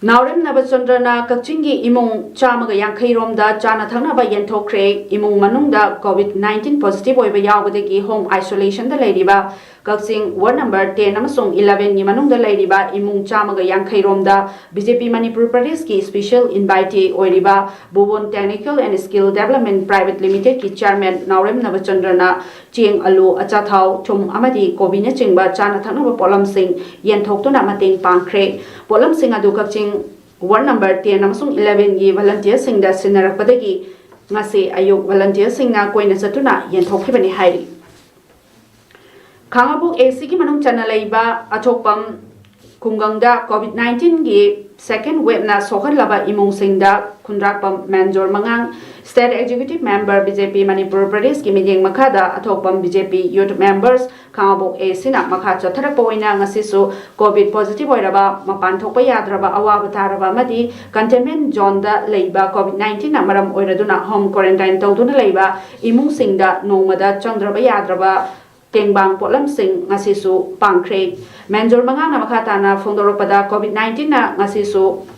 ꯅꯥꯎꯔꯦꯝ ꯅꯕꯆꯟꯗ꯭ꯔꯅ ꯀꯛꯆꯤꯡꯒꯤ ꯏꯃꯨꯡ ꯆꯥꯝꯃꯒ ꯌꯥꯡꯈꯩ ꯔꯣꯝꯗ ꯆꯥꯅ ꯊꯛꯅꯕ ꯌꯦꯟꯊꯣꯛꯈ꯭ꯔꯦ꯫ ꯏꯃꯨꯡ ꯃꯅꯨꯡꯗ COVID nineteen positive ꯑꯣꯏꯕ ꯌꯥꯎꯕꯗꯒꯤ home isolationꯗ ꯂꯩꯔꯤꯕ ꯀꯛꯆꯤꯡ ward number ten ꯑꯃꯁꯨꯡ elevenꯒꯤ ꯃꯅꯨꯡꯗ ꯂꯩꯔꯤꯕ ꯏꯃꯨꯡ ꯆꯥꯝꯃꯒ ꯌꯥꯡꯈꯩ ꯔꯣꯝꯗ BJP ꯃꯅꯤꯄꯨꯔ ꯄ꯭ꯔꯗꯦꯁꯀꯤ special invitee ꯑꯣꯏꯔꯤꯕ ꯕꯨꯕꯣꯟ Technical and Skill Development Private Limitedꯀꯤ chairman ꯅꯥꯎꯔꯦꯝ ꯅꯕꯆꯟꯗ꯭ꯔꯅ ꯆꯦꯡ, ꯑꯂꯨ, ꯑꯆꯥꯊꯥꯎ, ꯊꯨꯝ ꯑꯃꯗꯤ ꯀꯣꯕꯤꯅꯆꯤꯡꯕ ꯆꯥꯅ ꯊꯛꯅꯕ ꯄꯣꯠꯂꯝꯁꯤꯡ ꯌꯦꯟꯊꯣꯛꯇꯨꯅ ꯃꯇꯦꯡ ꯄꯥꯡꯈ꯭ꯔꯦ꯫ ꯄꯣꯠꯂꯝꯁꯤꯡ ꯑꯗꯨ ꯀꯛꯆꯤꯡ ward number ten ꯑꯃꯁꯨꯡ elevenꯒꯤ volunteerꯁꯤꯡꯗ ꯁꯤꯟꯅꯔꯛꯄꯗꯒꯤ ꯉꯁꯤ ꯑꯌꯨꯛ volunteerꯁꯤꯡꯅ ꯀꯣꯏꯅ ꯆꯠꯇꯨꯅ ꯌꯦꯟꯊꯣꯛꯈꯤꯕꯅꯤ ꯍꯥꯏꯔꯤ꯫ ꯈꯥꯉꯕꯣꯛ ACꯒꯤ ꯃꯅꯨꯡ ꯆꯟꯅ ꯂꯩꯕ ꯑꯊꯣꯛꯄꯝ ꯈꯨꯡꯒꯪꯗ COVID nineteenꯒꯤ second waveꯅ ꯁꯣꯛꯍꯜꯂꯕ ꯏꯃꯨꯡꯁꯤꯡꯗ ꯈꯨꯟꯗ꯭ꯔꯥꯛꯄꯝ ꯃꯦꯟꯖꯣꯔ ꯃꯉꯥꯡ, State Executive Member BJP Manipur ꯄ꯭ꯔꯗꯦꯁꯀꯤ ꯃꯤꯠꯌꯦꯡ ꯃꯈꯥꯗ ꯑꯊꯣꯛꯄꯝ BJP youth members ꯈꯥꯉꯕꯣꯛ ACꯅ ꯃꯈꯥ ꯆꯠꯊꯔꯛꯄ ꯑꯣꯏꯅ ꯉꯁꯤꯁꯨ COVID positive ꯑꯣꯏꯔꯕ, ꯃꯄꯥꯟ ꯊꯣꯛꯄ ꯌꯥꯗ꯭ꯔꯕ, ꯑꯋꯥꯕ ꯇꯥꯔꯕ ꯑꯃꯗꯤ containment zoneꯗ ꯂꯩꯕ, COVID nineteenꯅ ꯃꯔꯝ ꯑꯣꯏꯔꯗꯨꯅ home quarantine ꯇꯧꯗꯨꯅ ꯂꯩꯕ ꯏꯃꯨꯡꯁꯤꯡꯗ ꯅꯣꯡꯃꯗ ꯆꯪꯗ꯭ꯔꯕ ꯌꯥꯗ꯭ꯔꯕ ꯇꯦꯡꯕꯥꯡ ꯄꯣꯠꯂꯝꯁꯤꯡ ꯉꯁꯤꯁꯨ ꯄꯥꯡꯈ꯭ꯔꯦ꯫ ꯃꯦꯟꯖꯣꯔ ꯃꯉꯥꯡꯅ ꯃꯈꯥ ꯇꯥꯅ ꯐꯣꯡꯗꯣꯔꯛꯄꯗ, COVID nineteenꯅ ꯉꯁꯤꯁꯨ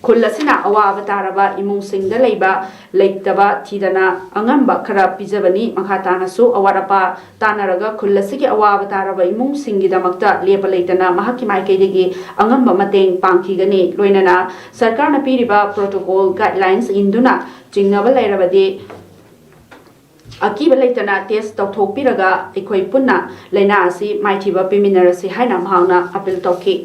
ꯈꯨꯜ ꯑꯁꯤꯅ ꯑꯋꯥꯕ ꯇꯥꯔꯕ ꯏꯃꯨꯡꯁꯤꯡꯗ ꯂꯩꯕ ꯂꯩꯇꯕ ꯊꯤꯗꯅ ꯑꯉꯝꯕ ꯈꯔ ꯄꯤꯖꯕꯅꯤ꯫ ꯃꯈꯥ ꯇꯥꯅꯁꯨ ꯑꯋꯥꯠ ꯑꯄꯥ ꯇꯥꯟꯅꯔꯒ ꯈꯨꯜ ꯑꯁꯤꯒꯤ ꯑꯋꯥꯕ ꯇꯥꯔꯕ ꯏꯃꯨꯡꯁꯤꯡꯒꯤꯗꯃꯛꯇ ꯂꯦꯞꯄ ꯂꯩꯇꯅ ꯃꯍꯥꯛꯀꯤ ꯃꯥꯏꯀꯩꯗꯒꯤ ꯑꯉꯝꯕ ꯃꯇꯦꯡ ꯄꯥꯡꯈꯤꯒꯅꯤ꯫ ꯂꯣꯏꯅꯅ ꯁꯔꯀꯥꯔꯅ ꯄꯤꯔꯤꯕ protocol guidelines ꯏꯟꯗꯨꯅ ꯆꯤꯡꯅꯕ ꯂꯩꯔꯕꯗꯤ ꯑꯀꯤꯕ ꯂꯩꯇꯅ test ꯇꯧꯊꯣꯛꯄꯤꯔꯒ ꯑꯩꯈꯣꯏ ꯄꯨꯟꯅ ꯂꯥꯏꯅꯥ ꯑꯁꯤ ꯃꯥꯏꯊꯤꯕ ꯄꯤꯃꯤꯟꯅꯔꯁꯤ ꯍꯥꯏꯅ ꯃꯍꯥꯛꯅ appeal ꯇꯧꯈꯤ꯫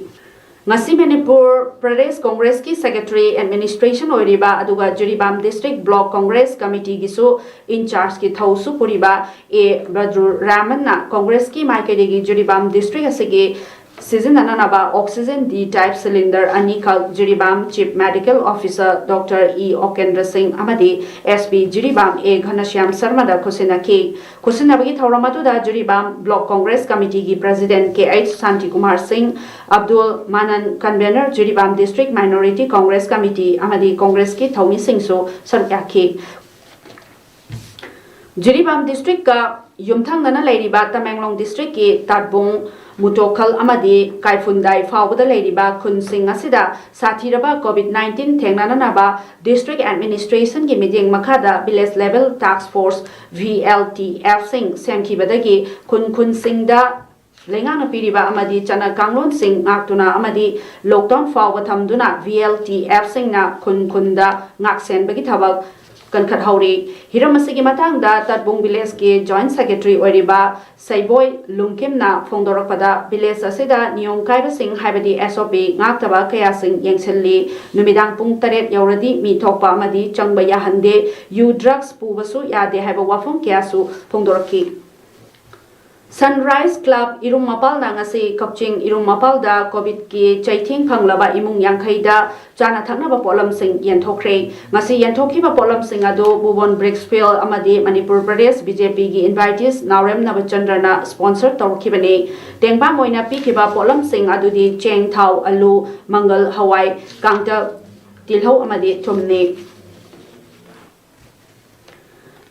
ꯉꯁꯤ ꯃꯅꯤꯄꯨꯔ ꯄ꯭ꯔꯗꯦꯁ ꯀꯣꯡꯒ꯭ꯔꯦꯁꯀꯤ secretary administration ꯑꯣꯏꯔꯤꯕ ꯑꯗꯨꯒ Jiribam district block congress committeeꯒꯤꯁꯨ in chargeꯀꯤ ꯊꯧꯁꯨ ꯄꯨꯔꯤꯕ ꯑꯦ ꯕꯗ꯭ꯔꯨꯔ ꯔꯍꯃꯟꯅ ꯀꯣꯡꯒ꯭ꯔꯦꯁꯀꯤ ꯃꯥꯏꯀꯩꯗꯒꯤ ꯖꯤꯔꯤꯕꯥꯝ district ꯑꯁꯤꯒꯤ ꯁꯤꯖꯤꯟꯅꯅꯅꯕ oxygen D type cylinder ꯑꯅꯤꯈꯛ Jiribam Chief Medical Officer Doctor E ꯑꯣꯀꯦꯟꯗ꯭ꯔ ꯁꯤꯡ ꯑꯃꯗꯤ SP ꯖꯤꯔꯤꯕꯥꯝ ꯑꯦ ꯘꯅꯁ꯭ꯌꯥꯝ ꯁꯔꯃꯗ ꯈꯨꯠꯁꯤꯟꯅꯈꯤ꯫ ꯈꯨꯠꯁꯤꯟꯅꯕꯒꯤ ꯊꯧꯔꯝ ꯑꯗꯨꯗ Jiribam block congress committeeꯒꯤ president Kh Shantikumar ꯁꯤꯡ, Abdul ꯃꯅꯟ, convener Jiribam district minority congress committee ꯑꯃꯗꯤ ꯀꯣꯡꯒ꯭ꯔꯦꯁꯀꯤ ꯊꯧꯃꯤꯁꯤꯡꯁꯨ ꯁꯔꯨꯛ ꯌꯥꯈꯤ꯫ ꯖꯤꯔꯤꯕꯥꯝ districtꯀ ꯌꯨꯝꯊꯪꯅꯅ ꯂꯩꯔꯤꯕ ꯇꯃꯦꯡꯂꯣꯡ districtꯀꯤ ꯇꯥꯠꯕꯨꯡ ꯃꯨꯇꯣꯈꯜ ꯑꯃꯗꯤ ꯀꯥꯏꯐꯨꯟꯗꯥꯏ ꯐꯥꯎꯕꯗ ꯂꯩꯔꯤꯕ ꯈꯨꯟꯁꯤꯡ ꯑꯁꯤꯗ ꯁꯥꯊꯤꯔꯕ COVID nineteen ꯊꯦꯡꯅꯅꯅꯕ district administrationꯒꯤ ꯃꯤꯠꯌꯦꯡ ꯃꯈꯥꯗ village level task force, VLTFꯁꯤꯡ ꯁꯦꯝꯈꯤꯕꯗꯒꯤ ꯈꯨꯟ ꯈꯨꯟꯁꯤꯡꯗ ꯂꯩꯉꯥꯛꯅ ꯄꯤꯔꯤꯕ ꯑꯃꯗꯤ ꯆꯠꯅ ꯀꯥꯡꯂꯣꯟꯁꯤꯡ ꯉꯥꯛꯇꯨꯅ ꯑꯃꯗꯤ lockdown ꯐꯥꯎꯕ ꯊꯝꯗꯨꯅ VLTFꯁꯤꯡꯅ ꯈꯨꯟ ꯈꯨꯟꯗ ꯉꯥꯛꯁꯦꯟꯕꯒꯤ ꯊꯕꯛ ꯀꯟꯈꯠꯍꯧꯔꯤ꯫ ꯍꯤꯔꯝ ꯑꯁꯤꯒꯤ ꯃꯇꯥꯡꯗ ꯇꯠꯕꯨꯡ villageꯀꯤ joint secretary ꯑꯣꯏꯔꯤꯕ ꯁꯩꯕꯣꯏ ꯂꯨꯡꯀꯤꯝꯅ ꯐꯣꯡꯗꯣꯔꯛꯄꯗ, village ꯑꯁꯤꯗ ꯅꯤꯌꯣꯝ ꯀꯥꯏꯕꯁꯤꯡ ꯍꯥꯏꯕꯗꯤ SOP ꯉꯥꯛꯇꯕ ꯀꯌꯥꯁꯤꯡ ꯌꯦꯡꯁꯤꯜꯂꯤ꯫ ꯅꯨꯃꯤꯗꯥꯡ ꯄꯨꯡ ꯇꯔꯦꯠ ꯌꯧꯔꯗꯤ ꯃꯤ ꯊꯣꯛꯄ ꯑꯃꯗꯤ ꯆꯪꯕ ꯌꯥꯍꯟꯗꯦ꯫ ꯌꯨ drugs ꯄꯨꯕꯁꯨ ꯌꯥꯗꯦ ꯍꯥꯏꯕ ꯋꯥꯐꯝ ꯀꯌꯥꯁꯨ ꯐꯣꯡꯗꯣꯔꯛꯈꯤ꯫ Sunrise Club ꯏꯔꯨꯝ ꯃꯄꯥꯜꯅ ꯉꯁꯤ ꯀꯛꯆꯤꯡ ꯏꯔꯨꯝ ꯃꯄꯥꯜꯗ COVIDꯀꯤ ꯆꯩꯊꯦꯡ ꯐꯪꯂꯕ ꯏꯃꯨꯡ ꯌꯥꯡꯈꯩꯗ ꯆꯥꯅ ꯊꯛꯅꯕ ꯄꯣꯠꯂꯝꯁꯤꯡ ꯌꯦꯟꯊꯣꯛꯈ꯭ꯔꯦ꯫ ꯉꯁꯤ ꯌꯦꯟꯊꯣꯛꯈꯤꯕ ꯄꯣꯠꯂꯝꯁꯤꯡ ꯑꯗꯨ Bhuban Bricks Field ꯑꯃꯗꯤ Manipur Pradesh BJPꯒꯤ invitees ꯅꯥꯎꯔꯦꯝ ꯅꯕꯆꯟꯗ꯭ꯔꯅ sponsor ꯇꯧꯔꯛꯈꯤꯕꯅꯤ꯫ ꯇꯦꯡꯕꯥꯡ ꯑꯣꯏꯅ ꯄꯤꯈꯤꯕ ꯄꯣꯠꯂꯝꯁꯤꯡ ꯑꯗꯨꯗꯤ ꯆꯦꯡ, ꯊꯥꯎ, ꯑꯂꯨ, ꯃꯪꯒꯜ, ꯍꯋꯥꯏ, ꯀꯥꯡꯇꯛ, ꯇꯤꯜꯍꯧ ꯑꯃꯗꯤ ꯊꯨꯝꯅꯤ꯫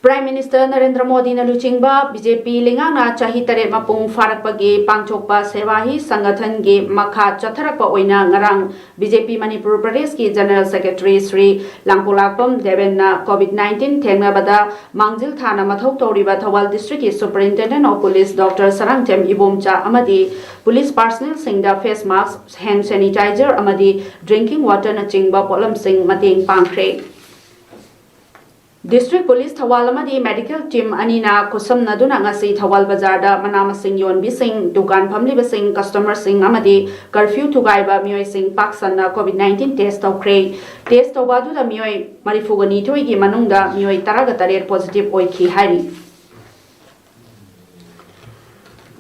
Prime Minister ꯅꯔꯦꯟꯗ꯭ꯔ ꯃꯣꯗꯤꯅ ꯂꯨꯆꯤꯡꯕ BJP ꯂꯩꯉꯥꯛꯅ ꯆꯍꯤ ꯇꯔꯦꯠ ꯃꯄꯨꯡ ꯐꯥꯔꯛꯄꯒꯤ ꯄꯥꯡꯊꯣꯛꯄ ꯁꯦꯕꯥ ꯍꯤ ꯁꯪꯒꯊꯟꯒꯤ ꯃꯈꯥ ꯆꯠꯊꯔꯛꯄ ꯑꯣꯏꯅ ꯉꯔꯥꯡ BJP ꯃꯅꯤꯄꯨꯔ ꯄ꯭ꯔꯗꯦꯁꯀꯤ General Secretary ꯁ꯭ꯔꯤ ꯂꯥꯡꯄꯣꯛꯂꯥꯛꯄꯝ ꯗꯦꯕꯦꯟꯅ COVID nineteen ꯊꯦꯡꯅꯕꯗ ꯃꯥꯡꯖꯤꯜ ꯊꯥꯅ ꯃꯊꯧ ꯇꯧꯔꯤꯕ Thoubal districtꯀꯤ Superintendent of Police Doctor Sarangthem Ibomcha ꯑꯃꯗꯤ police personnelꯁꯤꯡꯗ face mask, hand sanitizer ꯑꯃꯗꯤ drinking waterꯅꯆꯤꯡꯕ ꯄꯣꯠꯂꯝꯁꯤꯡ ꯃꯇꯦꯡ ꯄꯥꯡꯈ꯭ꯔꯦ꯫ District Police ꯊꯧꯕꯥꯜ ꯑꯃꯗꯤ medical team ꯑꯅꯤꯅ ꯈꯨꯠꯁꯝꯅꯗꯨꯅ ꯉꯁꯤ ꯊꯧꯕꯥꯜ ꯕꯖꯥꯔꯗ ꯃꯅꯥ ꯃꯁꯤꯡ ꯌꯣꯟꯕꯤꯁꯤꯡ, ꯗꯨꯀꯥꯟ ꯐꯝꯂꯤꯕꯁꯤꯡ, customerꯁꯤꯡ ꯑꯃꯗꯤ curfew ꯊꯨꯒꯥꯏꯕ ꯃꯤꯑꯣꯏꯁꯤꯡ ꯄꯥꯛ ꯁꯟꯅ COVID nineteen test ꯇꯧꯈ꯭ꯔꯦ꯫ Test ꯇꯧꯕ ꯑꯗꯨꯗ ꯃꯤꯑꯣꯏ ꯃꯔꯤꯐꯨꯒ ꯅꯤꯊꯣꯏꯒꯤ ꯃꯅꯨꯡꯗ ꯃꯤꯑꯣꯏ ꯇꯔꯥꯒ ꯇꯔꯦꯠ positive ꯑꯣꯏꯈꯤ ꯍꯥꯏꯔꯤ꯫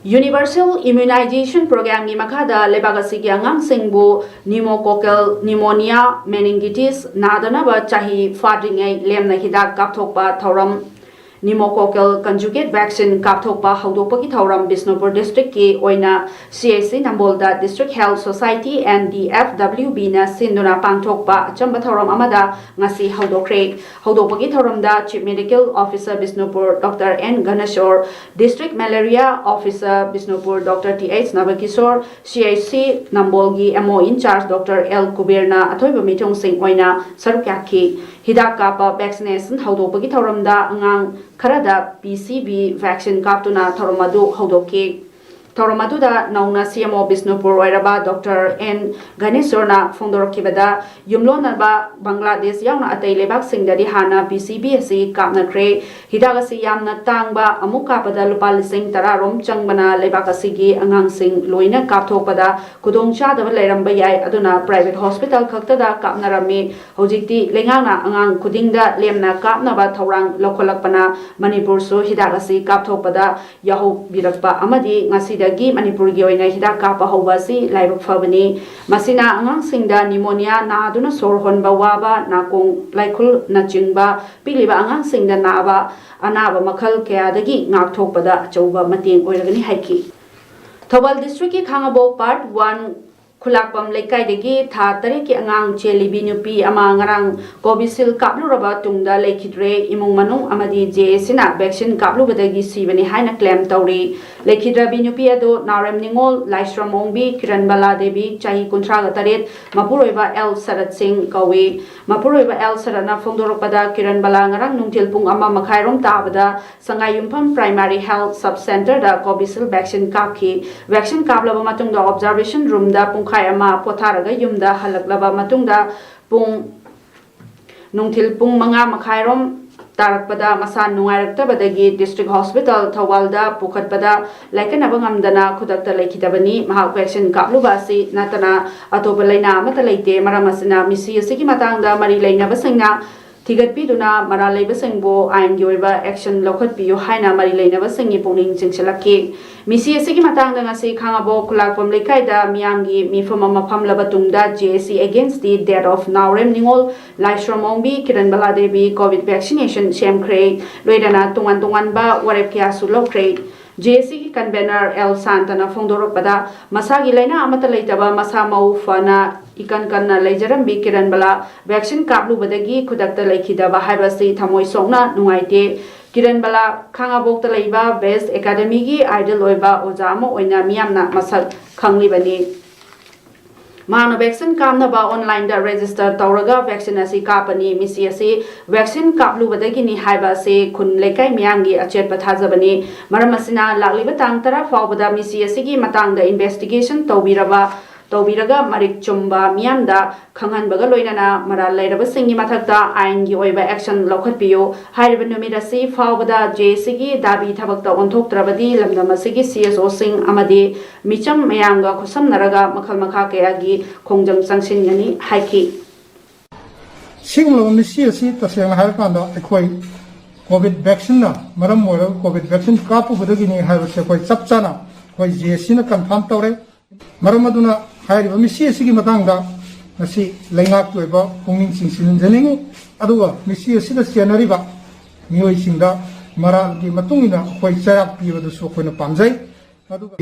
Universal Immunization Programmeꯒꯤ ꯃꯈꯥꯗ ꯂꯩꯕꯥꯛ ꯑꯁꯤꯒꯤ ꯑꯉꯥꯡꯁꯤꯡꯕꯨ pneumococcal pneumonia, meningitis ꯅꯥꯗꯅꯕ ꯆꯍꯤ ꯐꯥꯗ꯭ꯔꯤꯉꯩ ꯂꯦꯝꯅ ꯍꯤꯗꯥꯛ ꯀꯥꯞꯊꯣꯛꯄ ꯊꯧꯔꯝ Pneumococcal conjugate vaccine ꯀꯥꯞꯊꯣꯛꯄ ꯍꯧꯗꯣꯛꯄꯒꯤ ꯊꯧꯔꯝ ꯕꯤꯁꯅꯨꯄꯨꯔ district ꯀꯤ ꯑꯣꯏꯅ C H C ꯅꯝꯕꯣꯜꯗ District Health Society and D F W B ꯅ ꯁꯤꯟꯗꯨꯅ ꯄꯥꯡꯊꯣꯛꯄ ꯑꯆꯝꯕ ꯊꯧꯔꯝ ꯑꯃꯗ ꯉꯁꯤ ꯍꯧꯗꯣꯛꯈ꯭ꯔꯦ꯫ ꯍꯧꯗꯣꯛꯄꯒꯤ ꯊꯧꯔꯝꯗ Chief Medical Officer Bishnupur Doctor N Ghaneswar, District Malaria Officer Bishnupur Doctor T H ꯅꯕꯀꯤꯁꯣꯔ, C H C ꯅꯝꯕꯣꯜꯒꯤ M O in charge Doctor L ꯀꯨꯕꯦꯔꯅ ꯑꯊꯣꯏꯕ ꯃꯤꯊꯨꯡꯁꯤꯡ ꯑꯣꯏꯅ ꯁꯔꯨꯛ ꯌꯥꯈꯤ꯫ ꯍꯤꯗꯥꯛ ꯀꯥꯞꯄ vaccination ꯍꯧꯗꯣꯛꯄꯒꯤ ꯊꯧꯔꯝꯗ ꯑꯉꯥꯡ ꯈꯔꯗ P C V vaccine ꯀꯥꯞꯇꯨꯅ ꯊꯧꯔꯝ ꯑꯗꯨ ꯍꯧꯗꯣꯛꯈꯤ꯫ ꯊꯧꯔꯝ ꯑꯗꯨꯗ ꯅꯧꯅ C M O ꯕꯤꯁꯅꯨꯄꯨꯔ ꯑꯣꯏꯔꯕ Doctor N ꯘꯅꯦꯁꯣꯔꯅ ꯐꯣꯡꯗꯣꯔꯛꯈꯤꯕꯗ, ꯌꯨꯝꯂꯣꯟꯅꯕ ꯕꯪꯒ꯭ꯂꯥꯗꯦꯁ ꯌꯥꯎꯅ ꯑꯇꯩ ꯂꯩꯕꯥꯛꯁꯤꯡꯗꯗꯤ ꯍꯥꯟꯅ P C V ꯑꯁꯤ ꯀꯥꯞꯅꯈ꯭ꯔꯦ꯫ ꯍꯤꯗꯥꯛ ꯑꯁꯤ ꯌꯥꯝꯅ ꯇꯥꯡꯕ, ꯑꯃꯨꯛ ꯀꯥꯞꯄꯗ ꯂꯨꯄꯥ ꯂꯤꯁꯤꯡ ꯇꯔꯥ ꯔꯣꯝ ꯆꯪꯕꯅ ꯂꯩꯕꯥꯛ ꯑꯁꯤꯒꯤ ꯑꯉꯥꯡꯁꯤꯡ ꯂꯣꯏꯅ ꯀꯥꯞꯊꯣꯛꯄꯗ ꯈꯨꯗꯣꯡꯆꯥꯗꯕ ꯂꯩꯔꯝꯕ ꯌꯥꯏ꯫ ꯑꯗꯨꯅ private hospital ꯈꯛꯇꯗ ꯀꯥꯞꯅꯔꯝꯃꯤ꯫ ꯍꯧꯖꯤꯛꯇꯤ ꯂꯩꯉꯥꯛꯅ ꯑꯉꯥꯡ ꯈꯨꯗꯤꯡꯗ ꯂꯦꯝꯅ ꯀꯥꯞꯅꯕ ꯊꯧꯔꯥꯡ ꯂꯧꯈꯠꯂꯛꯄꯅ ꯃꯅꯤꯄꯨꯔꯁꯨ ꯍꯤꯗꯥꯛ ꯑꯁꯤ ꯀꯥꯞꯊꯣꯛꯄꯗ ꯌꯥꯍꯧꯕꯤꯔꯛꯄ ꯑꯃꯗꯤ ꯉꯁꯤꯗꯒꯤ ꯃꯅꯤꯄꯨꯔꯒꯤ ꯑꯣꯏꯅ ꯍꯤꯗꯥꯛ ꯀꯥꯞꯄ ꯍꯧꯕ ꯑꯁꯤ ꯂꯥꯏꯕꯛ ꯐꯕꯅꯤ꯫ ꯃꯁꯤꯅ ꯑꯉꯥꯡꯁꯤꯡꯗ pneumonia ꯅꯥꯗꯨꯅ ꯁꯣꯔ ꯍꯣꯟꯕ ꯋꯥꯕ, ꯅꯥꯀꯣꯡ ꯂꯥꯏꯈꯨꯜꯅꯆꯤꯡꯕ ꯄꯤꯛꯂꯤꯕ ꯑꯉꯥꯡꯁꯤꯡꯗ ꯅꯥꯕ ꯑꯅꯥꯕ ꯃꯈꯜ ꯀꯌꯥꯗꯒꯤ ꯉꯥꯛꯊꯣꯛꯄꯗ ꯑꯆꯧꯕ ꯃꯇꯦꯡ ꯑꯣꯏꯔꯒꯅꯤ ꯍꯥꯏꯈꯤ꯫ ꯊꯧꯕꯥꯜ district ꯀꯤ ꯈꯥꯉꯕꯣꯛ Part One ꯈꯨꯂꯥꯛꯄꯝ ꯂꯩꯀꯥꯏꯗꯒꯤ ꯊꯥ ꯇꯔꯦꯠꯀꯤ ꯑꯉꯥꯡ ꯆꯦꯜꯂꯤꯕꯤ ꯅꯨꯄꯤ ꯑꯃ ꯉꯔꯥꯡ Covishield ꯀꯥꯞꯂꯨꯔꯕ ꯇꯨꯡꯗ ꯂꯩꯈꯤꯗ꯭ꯔꯦ꯫ ꯏꯃꯨꯡ ꯃꯅꯨꯡ ꯑꯃꯗꯤ J A Cꯅ vaccine ꯀꯥꯞꯂꯨꯕꯗꯒꯤ ꯁꯤꯕꯅꯤ ꯍꯥꯏꯅ claim ꯇꯧꯔꯤ꯫ ꯂꯩꯈꯤꯗ꯭ꯔꯕꯤ ꯅꯨꯄꯤ ꯑꯗꯨ ꯅꯥꯎꯔꯦꯝ ꯅꯤꯉꯣꯜ, ꯂꯥꯏꯁ꯭ꯔꯝ ꯑꯣꯡꯕꯤ, ꯀꯤꯔꯟꯕꯂꯥ ꯗꯦꯕꯤ, ꯆꯍꯤ ꯀꯨꯟꯊ꯭ꯔꯥꯒ ꯇꯔꯦꯠ, ꯃꯄꯨꯔꯣꯏꯕ ꯑꯦꯜ ꯁꯔꯠ ꯁꯤꯡ ꯀꯧꯏ꯫ ꯃꯄꯨꯔꯣꯏꯕ ꯑꯦꯜ ꯁꯔꯠꯅ ꯐꯣꯡꯗꯣꯔꯛꯄꯗ, ꯀꯤꯔꯟꯕꯂꯥ ꯉꯔꯥꯡ ꯅꯨꯡꯊꯤꯜ ꯄꯨꯡ ꯑꯃ ꯃꯈꯥꯏꯔꯣꯝ ꯇꯥꯕꯗ ꯁꯉꯥꯏꯌꯨꯝꯐꯝ Primary Health Sub Centreꯗ Covishield vaccine ꯀꯥꯞꯈꯤ꯫ Vaccine ꯀꯥꯞꯂꯕ ꯃꯇꯨꯡꯗ observation roomꯗ ꯄꯨꯡꯈꯥꯏ ꯑꯃ ꯄꯣꯊꯥꯔꯒ ꯌꯨꯝꯗ ꯍꯜꯂꯛꯂꯕ ꯃꯇꯨꯡꯗ ꯄꯨꯡ, ꯅꯨꯡꯊꯤꯜ ꯄꯨꯡ ꯃꯉꯥ ꯃꯈꯥꯏꯔꯣꯝ ꯇꯥꯔꯛꯄꯗ ꯃꯁꯥ ꯅꯨꯡꯉꯥꯏꯔꯛꯇꯕꯗꯒꯤ district hospital ꯊꯧꯕꯥꯜꯗ ꯄꯨꯈꯠꯄꯗ ꯂꯥꯏꯀꯠꯅꯕ ꯉꯝꯗꯅ ꯈꯨꯗꯛꯇ ꯂꯩꯈꯤꯗꯕꯅꯤ꯫ ꯃꯍꯥꯛ vaccine ꯀꯥꯞꯂꯨꯕ ꯑꯁꯤ ꯅꯠꯇꯅ ꯑꯇꯣꯞꯄ ꯂꯩꯅꯥ ꯑꯃꯠꯇ ꯂꯩꯇꯦ꯫ ꯃꯔꯝ ꯑꯁꯤꯅ ꯃꯤꯁꯤ ꯑꯁꯤꯒꯤ ꯃꯇꯥꯡꯗ ꯃꯔꯤ ꯂꯩꯅꯕꯁꯤꯡꯅ ꯊꯤꯒꯠꯄꯤꯗꯨꯅ ꯃꯔꯥꯜ ꯂꯩꯕꯁꯤꯡꯕꯨ ꯑꯥꯏꯟꯒꯤ ꯑꯣꯏꯕ action ꯂꯧꯈꯠꯄꯤꯌꯨ ꯍꯥꯏꯅ ꯃꯔꯤ ꯂꯩꯅꯕꯁꯤꯡꯒꯤ ꯄꯨꯛꯅꯤꯡ ꯆꯤꯡꯁꯤꯜꯂꯛꯈꯤ꯫ ꯃꯤꯁꯤ ꯑꯁꯤꯒꯤ ꯃꯇꯥꯡꯗ ꯉꯁꯤ ꯈꯥꯉꯕꯣꯛ ꯈꯨꯂꯥꯛꯄꯝ ꯂꯩꯀꯥꯏꯗ ꯃꯤꯌꯥꯝꯒꯤ ꯃꯤꯐꯝ ꯑꯃ ꯐꯝꯂꯕ ꯇꯨꯡꯗ J A C against the death of ꯅꯥꯎꯔꯦꯝ ꯅꯤꯉꯣꯜ, ꯂꯥꯏꯁ꯭ꯔꯝ ꯑꯣꯡꯕꯤ, ꯀꯤꯔꯟꯕꯂꯥ ꯗꯦꯕꯤ COVID vaccination ꯁꯦꯝꯈ꯭ꯔꯦ꯫ ꯂꯣꯏꯅꯅ ꯇꯣꯉꯥꯟ ꯇꯣꯉꯥꯟꯕ ꯋꯥꯔꯦꯞ ꯀꯌꯥꯁꯨ ꯂꯧꯈ꯭ꯔꯦ꯫ J A C ꯒꯤ convener L ꯁꯥꯟꯇꯅ ꯐꯣꯡꯗꯣꯔꯛꯄꯗ, ꯃꯁꯥꯒꯤ ꯂꯥꯏꯅꯥ ꯑꯃꯠꯇ ꯂꯩꯇꯕ, ꯃꯁꯥ ꯃꯎ ꯐꯅ ꯏꯀꯟ ꯀꯟꯅ ꯂꯩꯖꯔꯝꯕꯤ ꯀꯤꯔꯟꯕꯂꯥ vaccine ꯀꯥꯞꯂꯨꯕꯗꯒꯤ ꯈꯨꯗꯛꯇ ꯂꯩꯈꯤꯗꯕ ꯍꯥꯏꯕꯁꯤ ꯊꯃꯣꯏ ꯁꯣꯛꯅ ꯅꯨꯡꯉꯥꯏꯇꯦ꯫ ꯀꯤꯔꯟꯕꯂꯥ ꯈꯥꯉꯕꯣꯛꯇ ꯂꯩꯕ Best Academy ꯒꯤ idol ꯑꯣꯏꯕ ꯑꯣꯖꯥ ꯑꯃ ꯑꯣꯏꯅ ꯃꯤꯌꯥꯝꯅ ꯃꯁꯛ ꯈꯪꯂꯤꯕꯅꯤ꯫ ꯃꯍꯥꯛꯅ vaccine ꯀꯥꯞꯅꯕ online ꯗ register ꯇꯧꯔꯒ vaccine ꯑꯁꯤ ꯀꯥꯞꯄꯅꯤ꯫ ꯃꯤꯁꯤ ꯑꯁꯤ vaccine ꯀꯥꯞꯂꯨꯕꯗꯒꯤꯅꯤ ꯍꯥꯏꯕ ꯑꯁꯤ ꯈꯨꯟ ꯂꯩꯀꯥꯏ ꯃꯤꯌꯥꯝꯒꯤ ꯑꯆꯦꯠꯄ ꯊꯥꯖꯕꯅꯤ꯫ ꯃꯔꯝ ꯑꯁꯤꯅ, ꯂꯥꯛꯂꯤꯕ ꯇꯥꯡ ꯇꯔꯥ ꯐꯥꯎꯕꯗ ꯃꯤꯁꯤ ꯑꯁꯤꯒꯤ ꯃꯇꯥꯡꯗ investigation ꯇꯧꯕꯤꯔꯕ, ꯇꯧꯕꯤꯔꯒ ꯃꯔꯤꯛ ꯆꯨꯝꯕ ꯃꯤꯌꯥꯝꯗ ꯈꯪꯍꯟꯕꯒ ꯂꯣꯏꯅꯅ ꯃꯔꯥꯜ ꯂꯩꯔꯕꯁꯤꯡꯒꯤ ꯃꯊꯛꯇ ꯑꯥꯏꯟꯒꯤ ꯑꯣꯏꯕ action ꯂꯧꯈꯠꯄꯤꯌꯨ꯫ ꯍꯥꯏꯔꯤꯕ ꯅꯨꯃꯤꯠ ꯑꯁꯤ ꯐꯥꯎꯕꯗ J A C ꯒꯤ ꯗꯥꯕꯤ ꯊꯕꯛꯇ ꯑꯣꯟꯊꯣꯛꯇ꯭ꯔꯕꯗꯤ ꯂꯝꯗꯝ ꯑꯁꯤꯒꯤ C S O ꯁꯤꯡ ꯑꯃꯗꯤ ꯃꯤꯆꯝ ꯃꯌꯥꯝꯒ ꯈꯨꯠꯁꯝꯅꯔꯒ ꯃꯈꯜ ꯃꯈꯥ ꯀꯌꯥꯒꯤ ꯈꯣꯡꯖꯪ ꯆꯪꯁꯤꯟꯒꯅꯤ ꯍꯥꯏꯈꯤ꯫ ꯁꯤꯒꯨꯝꯂꯕ ꯃꯤꯁꯤ ꯑꯁꯤ ꯇꯁꯦꯡꯅ ꯍꯥꯏꯔꯀꯥꯟꯗ ꯑꯩꯈꯣꯏ COVID vaccine ꯅ ꯃꯔꯝ ꯑꯣꯏꯔꯒ COVID vaccine ꯀꯥꯞꯄꯨꯕꯗꯒꯤꯅꯤ ꯍꯥꯏꯕꯁꯤ ꯑꯩꯈꯣꯏ ꯆꯞ ꯆꯥꯅ ꯑꯩꯈꯣꯏ J A C ꯅ confirm ꯇꯧꯔꯦ꯫ ꯃꯔꯝ ꯑꯗꯨꯅ ꯍꯥꯏꯔꯤꯕ ꯃꯤꯁꯤ ꯑꯁꯤꯒꯤ ꯃꯇꯥꯡꯗ ꯉꯁꯤ ꯂꯩꯉꯥꯛꯀꯤ ꯑꯣꯏꯕ ꯄꯨꯛꯅꯤꯡ ꯆꯤꯡꯁꯤꯟꯖꯅꯤꯡꯏ꯫ ꯑꯗꯨꯒ ꯃꯤꯁꯤ ꯑꯁꯤꯗ ꯆꯦꯟꯅꯔꯤꯕ ꯃꯤꯑꯣꯏꯁꯤꯡꯗ ꯃꯔꯥꯜꯒꯤ ꯃꯇꯨꯡ ꯏꯟꯅ ꯑꯩꯈꯣꯏ ꯆꯩꯔꯥꯛ ꯄꯤꯕꯗꯨꯁꯨ ꯑꯩꯈꯣꯏꯅ ꯄꯥꯝꯖꯩ꯫ ꯑꯗꯨꯒ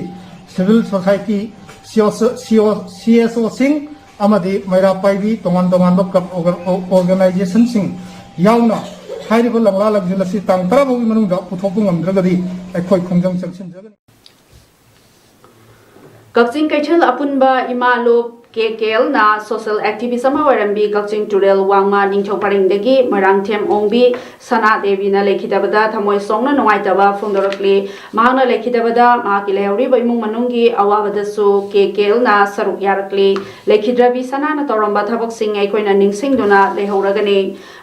civil society, C S O ꯁꯤꯡ ꯑꯃꯗꯤ ꯃꯩꯔꯥ ꯄꯥꯏꯕꯤ ꯇꯣꯉꯥꯟ ꯇꯣꯉꯥꯟꯕ club organization ꯁꯤꯡ ꯌꯥꯎꯅ ꯍꯥꯏꯔꯤꯕ ꯂꯪꯂꯥ ꯂꯪꯖꯤꯜ ꯑꯁꯤ ꯇꯥꯡ ꯇꯔꯥ ꯐꯥꯎꯒꯤ ꯃꯅꯨꯡꯗ ꯄꯨꯊꯣꯛꯄ ꯉꯝꯗ꯭ꯔꯒꯗꯤ ꯑꯩꯈꯣꯏ ꯈꯣꯡꯖꯪ ꯆꯪꯁꯤꯟꯖꯒꯅꯤ꯫ ꯀꯛꯆꯤꯡ ꯀꯩꯊꯦꯜ ꯑꯄꯨꯟꯕ ꯏꯃꯥ ꯂꯨꯞ ꯀꯦ ꯀꯦ ꯑꯦꯜꯅ social activist ꯑꯃ ꯑꯣꯏꯔꯝꯕꯤ ꯀꯛꯆꯤꯡ ꯇꯨꯔꯦꯜ ꯋꯥꯡꯃ ꯅꯤꯡꯊꯧ ꯄꯔꯤꯡꯗꯒꯤ ꯃꯣꯏꯔꯥꯡꯊꯦꯝ ꯑꯣꯡꯕꯤ ꯁꯅꯥ ꯗꯦꯕꯤꯅ ꯂꯩꯈꯤꯗꯕꯗ ꯊꯃꯣꯏ ꯁꯣꯛꯅ ꯅꯨꯡꯉꯥꯏꯇꯕ ꯐꯣꯡꯗꯣꯔꯛꯂꯤ꯫ ꯃꯍꯥꯛꯅ ꯂꯩꯈꯤꯗꯕꯗ ꯃꯍꯥꯛꯀꯤ ꯂꯩꯍꯧꯔꯤꯕ ꯏꯃꯨꯡ ꯃꯅꯨꯡꯒꯤ ꯑꯋꯥꯕꯗꯁꯨ ꯀꯦ ꯀꯦ ꯑꯦꯜꯅ ꯁꯔꯨꯛ ꯌꯥꯔꯛꯂꯤ꯫ ꯂꯩꯈꯤꯗ꯭ꯔꯕꯤ ꯁꯅꯥꯅ ꯇꯧꯔꯝꯕ ꯊꯕꯛꯁꯤꯡ ꯑꯩꯈꯣꯏꯅ ꯅꯤꯡꯁꯤꯡꯗꯨꯅ ꯂꯩꯍꯧꯔꯒꯅꯤ꯫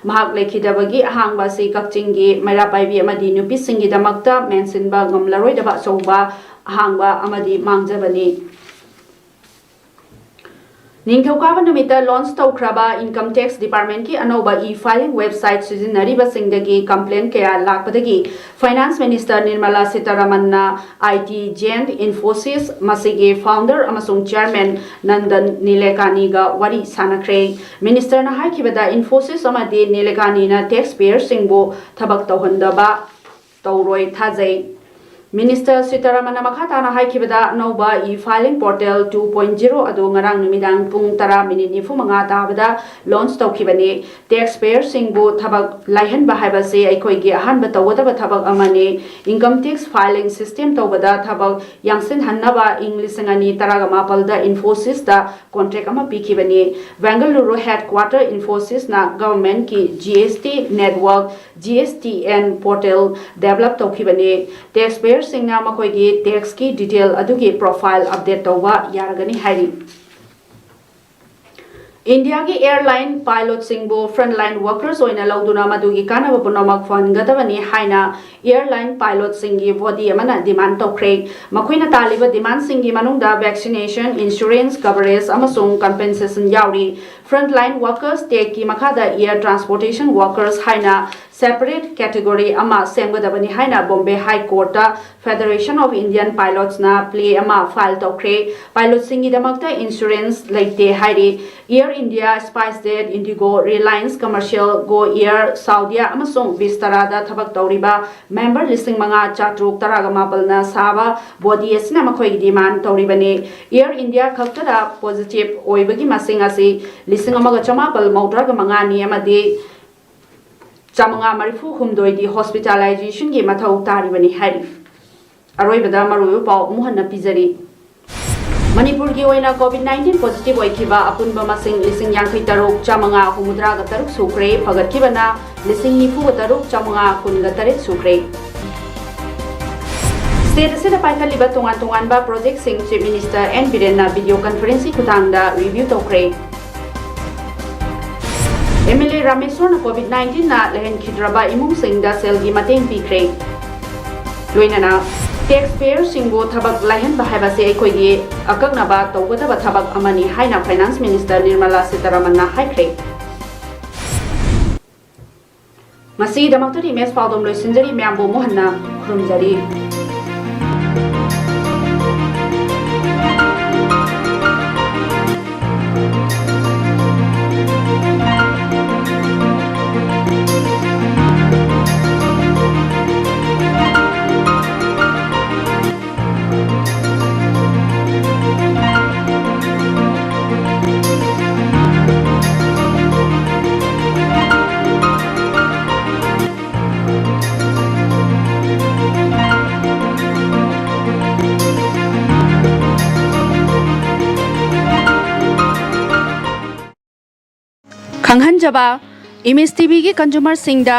ꯃꯍꯥꯛ ꯂꯩꯈꯤꯗꯕꯒꯤ ꯑꯍꯥꯡꯕ ꯑꯁꯤ ꯀꯛꯆꯤꯡꯒꯤ ꯃꯩꯔꯥ ꯄꯥꯏꯕꯤ ꯑꯃꯗꯤ ꯅꯨꯄꯤꯁꯤꯡꯒꯤꯗꯃꯛꯇ ꯃꯦꯟꯁꯤꯟꯕ ꯉꯝꯂꯔꯣꯏꯗꯕ ꯑꯆꯧꯕ ꯑꯍꯥꯡꯕ ꯑꯃꯗꯤ ꯃꯥꯡꯖꯕꯅꯤ꯫ ꯅꯤꯡꯊꯧꯀꯥꯕ ꯅꯨꯃꯤꯠꯇ ꯂꯣꯟꯆ ꯇꯧꯈ꯭ꯔꯕ ꯏꯟꯀꯝ ꯇꯦꯛꯁ ꯗꯤꯄꯥꯔꯠꯃꯦꯟꯠꯀꯤ ꯑꯅꯧꯕ ꯏ ꯐꯥꯏꯂꯤꯡ ꯋꯦꯕꯁꯥꯏꯠ ꯁꯤꯖꯤꯟꯅꯔꯤꯕꯁꯤꯡꯗꯒꯤ ꯀꯝꯄ꯭ꯂꯦꯟ ꯀꯌꯥ ꯂꯥꯛꯄꯗꯒꯤ ꯐꯥꯏꯅꯥꯟꯁ ꯃꯤꯅꯤꯁꯇꯔ ꯅꯤꯔꯃꯂꯥ ꯁꯤꯇꯥꯔꯥꯃꯟꯅ ꯑꯥꯏ ꯇꯤ ꯖꯦꯟꯠ ꯏꯟꯐꯣꯁꯤꯁ ꯃꯁꯤꯒꯤ ꯐꯥꯎꯟꯗꯔ ꯑꯃꯁꯨꯡ ꯆꯤꯌꯔꯃꯦꯟ ꯅꯟꯗꯟ ꯅꯤꯂꯦꯀꯥꯅꯤꯒ ꯋꯥꯔꯤ ꯁꯥꯟꯅꯈ꯭ꯔꯦ꯫ ꯃꯤꯅꯤꯁꯇꯔꯅ ꯍꯥꯏꯈꯤꯕꯗ ꯏꯟꯐꯣꯁꯤꯁ ꯑꯃꯗꯤ ꯅꯤꯂꯦꯀꯥꯅꯤꯅ ꯇꯦꯛꯁ ꯄꯦꯌꯔꯁꯤꯡꯕꯨ ꯊꯕꯛ ꯇꯧꯍꯟꯗꯕ ꯇꯧꯔꯣꯏ ꯊꯥꯖꯩ꯫ ꯃꯤꯅꯤꯁꯇꯔ ꯁꯤꯇꯥꯔꯥꯃꯟꯅ ꯃꯈꯥ ꯇꯥꯅ ꯍꯥꯏꯈꯤꯕꯗ, ꯑꯅꯧꯕ E filing portal two point zero ꯑꯗꯨ ꯉꯔꯥꯡ ꯅꯨꯃꯤꯗꯥꯡ ꯄꯨꯡ ꯇꯔꯥ ꯃꯤꯅꯤꯠ ꯅꯤꯐꯨ ꯃꯉꯥ ꯇꯥꯕꯗ ꯂꯣꯟꯆ ꯇꯧꯈꯤꯕꯅꯤ꯫ ꯇꯦꯛꯁ ꯄꯦꯌꯔꯁꯤꯡꯕꯨ ꯊꯕꯛ ꯂꯥꯏꯍꯟꯕ ꯍꯥꯏꯕꯁꯤ ꯑꯩꯈꯣꯏꯒꯤ ꯑꯍꯥꯟꯕ ꯇꯧꯒꯗꯕ ꯊꯕꯛ ꯑꯃꯅꯤ꯫ ꯏꯟꯀꯝ ꯇꯦꯛꯁ ꯐꯥꯏꯂꯤꯡ ꯁꯤꯁꯇꯦꯝ ꯇꯧꯕꯗ ꯊꯕꯛ ꯌꯥꯡꯁꯤꯟꯍꯟꯅꯕ ꯏꯪ ꯂꯤꯁꯤꯡ ꯑꯅꯤ ꯇꯔꯥꯃꯥꯄꯜꯗ ꯏꯟꯐꯣꯁꯤꯁꯇ ꯀꯣꯟꯇ꯭ꯔꯦꯛ ꯑꯃ ꯄꯤꯈꯤꯕꯅꯤ꯫ ꯕꯦꯡꯒꯂꯨꯔꯨ ꯍꯦꯗꯀ꯭ꯋꯥꯇꯔ ꯏꯟꯐꯣꯁꯤꯁꯅ ꯒꯚꯔꯟꯃꯦꯟꯠꯀꯤ G S T network, G S T N portal develop ꯇꯧꯈꯤꯕꯅꯤ꯫ ꯇꯦꯛꯁ ꯄꯦꯌꯔꯁꯤꯡꯅ ꯃꯈꯣꯏꯒꯤ ꯇꯦꯛꯁꯀꯤ ꯗꯤꯇꯦꯜ ꯑꯗꯨꯒꯤ ꯄ꯭ꯔꯣꯐꯥꯏꯜ ꯑꯞꯗꯦꯠ ꯇꯧꯕ ꯌꯥꯔꯒꯅꯤ ꯍꯥꯏꯔꯤ꯫ ꯏꯟꯗꯤꯌꯥꯒꯤ ꯑꯦꯌꯔꯂꯥꯏꯟ ꯄꯥꯏꯂꯣꯠꯁꯤꯡꯕꯨ ꯐ꯭ꯔꯟꯠꯂꯥꯏꯟ ꯋꯥꯔꯀꯔꯁ ꯑꯣꯏꯅ ꯂꯧꯗꯨꯅ ꯃꯗꯨꯒꯤ ꯀꯥꯟꯅꯕ ꯄꯨꯝꯅꯃꯛ ꯐꯪꯍꯟꯒꯗꯕꯅꯤ ꯍꯥꯏꯅ ꯑꯦꯌꯔꯂꯥꯏꯟ ꯄꯥꯏꯂꯣꯠꯁꯤꯡꯒꯤ ꯕꯣꯗꯤ ꯑꯃꯅ ꯗꯤꯃꯥꯟꯗ ꯇꯧꯈ꯭ꯔꯦ꯫ ꯃꯈꯣꯏꯅ ꯇꯥꯜꯂꯤꯕ ꯗꯤꯃꯥꯟꯗꯁꯤꯡꯒꯤ ꯃꯅꯨꯡꯗ ꯚꯦꯛꯁꯤꯅꯦꯁꯟ, ꯏꯟꯁꯨꯔꯦꯟꯁ ꯀꯚꯔꯦꯖ ꯑꯃꯁꯨꯡ ꯀꯝꯄꯦꯟꯁꯦꯁꯟ ꯌꯥꯎꯔꯤ꯫ ꯐ꯭ꯔꯟꯠꯂꯥꯏꯟ ꯋꯥꯔꯀꯔꯁ ꯇꯦꯛꯀꯤ ꯃꯈꯥꯗ ꯑꯦꯌꯔ ꯇ꯭ꯔꯥꯟꯁꯄꯣꯔꯇꯦꯁꯟ ꯋꯥꯔꯀꯔꯁ ꯍꯥꯏꯅ ꯁꯦꯄꯔꯦꯠ ꯀꯦꯇꯦꯒꯣꯔꯤ ꯑꯃ ꯁꯦꯝꯒꯗꯕꯅꯤ ꯍꯥꯏꯅ ꯕꯣꯝꯕꯦ ꯍꯥꯏ ꯀꯣꯔꯠꯇ ꯐꯦꯗꯔꯦꯁꯟ ꯑꯣꯐ ꯏꯟꯗꯤꯌꯟ ꯄꯥꯏꯂꯣꯠꯁꯅ ꯄ꯭ꯂꯦ ꯑꯃ ꯐꯥꯏꯜ ꯇꯧꯈ꯭ꯔꯦ꯫ ꯄꯥꯏꯂꯣꯠꯁꯤꯡꯒꯤꯗꯃꯛꯇ ꯏꯟꯁꯨꯔꯦꯟꯁ ꯂꯩꯇꯦ ꯍꯥꯏꯔꯤ꯫ Air India, SpiceJet, Indigo, Reliance commercial, Go Air, Saudia ꯑꯃꯁꯨꯡ ꯚꯤꯁꯇꯥꯔꯥꯗ ꯊꯕꯛ ꯇꯧꯔꯤꯕ ꯃꯦꯝꯕꯔ ꯂꯤꯁꯤꯡ ꯃꯉꯥ ꯆꯥꯇ꯭ꯔꯨꯛ ꯇꯔꯥꯒ ꯃꯥꯄꯜꯅ ꯁꯥꯕ ꯕꯣꯗꯤ ꯑꯁꯤꯅ ꯃꯈꯣꯏꯒꯤ ꯗꯤꯃꯥꯟ ꯇꯧꯔꯤꯕꯅꯤ꯫ ꯑꯦꯌꯔ ꯏꯟꯗꯤꯌꯥ ꯈꯛꯇꯗ ꯄꯣꯖꯤꯇꯤꯚ ꯑꯣꯏꯕꯒꯤ ꯃꯁꯤꯡ ꯑꯁꯤ ꯂꯤꯁꯤꯡ ꯑꯃꯒ ꯆꯃꯥꯄꯜ ꯃꯧꯗ꯭ꯔꯥꯒ ꯃꯉꯥꯅꯤ ꯑꯃꯗꯤ ꯆꯥꯃꯉꯥ ꯃꯔꯤꯐꯨ ꯍꯨꯝꯗꯣꯏꯗꯤ ꯍꯣꯁꯄꯤꯇꯥꯂꯥꯏꯖꯦꯁꯟꯒꯤ ꯃꯊꯧ ꯇꯥꯔꯤꯕꯅꯤ ꯍꯥꯏꯔꯤ꯫ ꯑꯔꯣꯏꯕꯗ ꯃꯔꯨꯑꯣꯏꯕ ꯄꯥꯎ ꯑꯃꯨꯛ ꯍꯟꯅ ꯄꯤꯖꯔꯤ꯫ ꯃꯅꯤꯄꯨꯔꯒꯤ ꯑꯣꯏꯅ ꯀꯣꯚꯤꯗ ꯅꯥꯏꯟꯇꯤꯟ ꯄꯣꯖꯤꯇꯤꯚ ꯑꯣꯏꯈꯤꯕ ꯑꯄꯨꯟꯕ ꯃꯁꯤꯡ ꯂꯤꯁꯤꯡ ꯌꯥꯡꯈꯩ ꯇꯔꯨꯛ ꯆꯥꯃꯉꯥ ꯍꯨꯝꯐꯨꯇꯔꯥꯒ ꯇꯔꯨꯛ ꯁꯨꯈ꯭ꯔꯦ, ꯐꯒꯠꯈꯤꯕꯅ ꯂꯤꯁꯤꯡ ꯅꯤꯐꯨꯒ ꯇꯔꯨꯛ ꯆꯥꯃꯉꯥ ꯀꯨꯟꯒ ꯇꯔꯦꯠ ꯁꯨꯈ꯭ꯔꯦ꯫ ꯁ꯭ꯇꯦꯠ ꯑꯁꯤꯗ ꯄꯥꯏꯈꯠꯂꯤꯕ ꯇꯣꯉꯥꯟ ꯇꯣꯉꯥꯟꯕ ꯄ꯭ꯔꯣꯖꯦꯛꯁꯤꯡ ꯆꯤꯐ ꯃꯤꯅꯤꯁꯇꯔ ꯑꯦꯟ ꯕꯤꯔꯦꯟꯅ ꯚꯤꯗꯤꯑꯣ ꯀꯟꯐꯔꯦꯟꯁꯀꯤ ꯈꯨꯊꯥꯡꯗ ꯔꯤꯚꯤꯌꯨ ꯇꯧꯈ꯭ꯔꯦ꯫ ꯑꯦꯝ ꯑꯦꯜ ꯑꯦ ꯔꯥꯃꯦꯁ꯭ꯋꯔꯅ ꯀꯣꯚꯤꯗ ꯅꯥꯏꯟꯇꯤꯟꯅ ꯂꯩꯍꯟꯈꯤꯗ꯭ꯔꯕ ꯏꯃꯨꯡꯁꯤꯡꯗ ꯁꯦꯜꯒꯤ ꯃꯇꯦꯡ ꯄꯤꯈ꯭ꯔꯦ꯫ ꯂꯣꯏꯅꯅ Tax payerꯁꯤꯡꯕꯨ ꯊꯕꯛ ꯂꯥꯏꯍꯟꯕ ꯍꯥꯏꯕꯁꯤ ꯑꯩꯈꯣꯏꯒꯤ ꯑꯀꯛꯅꯕ ꯇꯧꯒꯗꯕ ꯊꯕꯛ ꯑꯃꯅꯤ ꯍꯥꯏꯅ Finance Minister Nirmala Sitharamanꯅ ꯍꯥꯏꯈ꯭ꯔꯦ꯫ ꯃꯁꯤꯒꯤꯗꯃꯛꯇꯗꯤ ꯏꯃꯦꯖ ꯄꯥꯎꯗꯝ ꯂꯣꯏꯁꯤꯟꯖꯔꯤ꯫ ꯃꯌꯥꯝꯕꯨ ꯑꯃꯨꯛ ꯍꯟꯅ ꯈꯨꯔꯨꯝꯖꯔꯤ꯫ ꯈꯪꯍꯟꯖꯕ, ꯏꯃꯦꯖ ꯇꯤꯚꯤꯒꯤ ꯀꯟꯖꯨꯃꯔꯁꯤꯡꯗ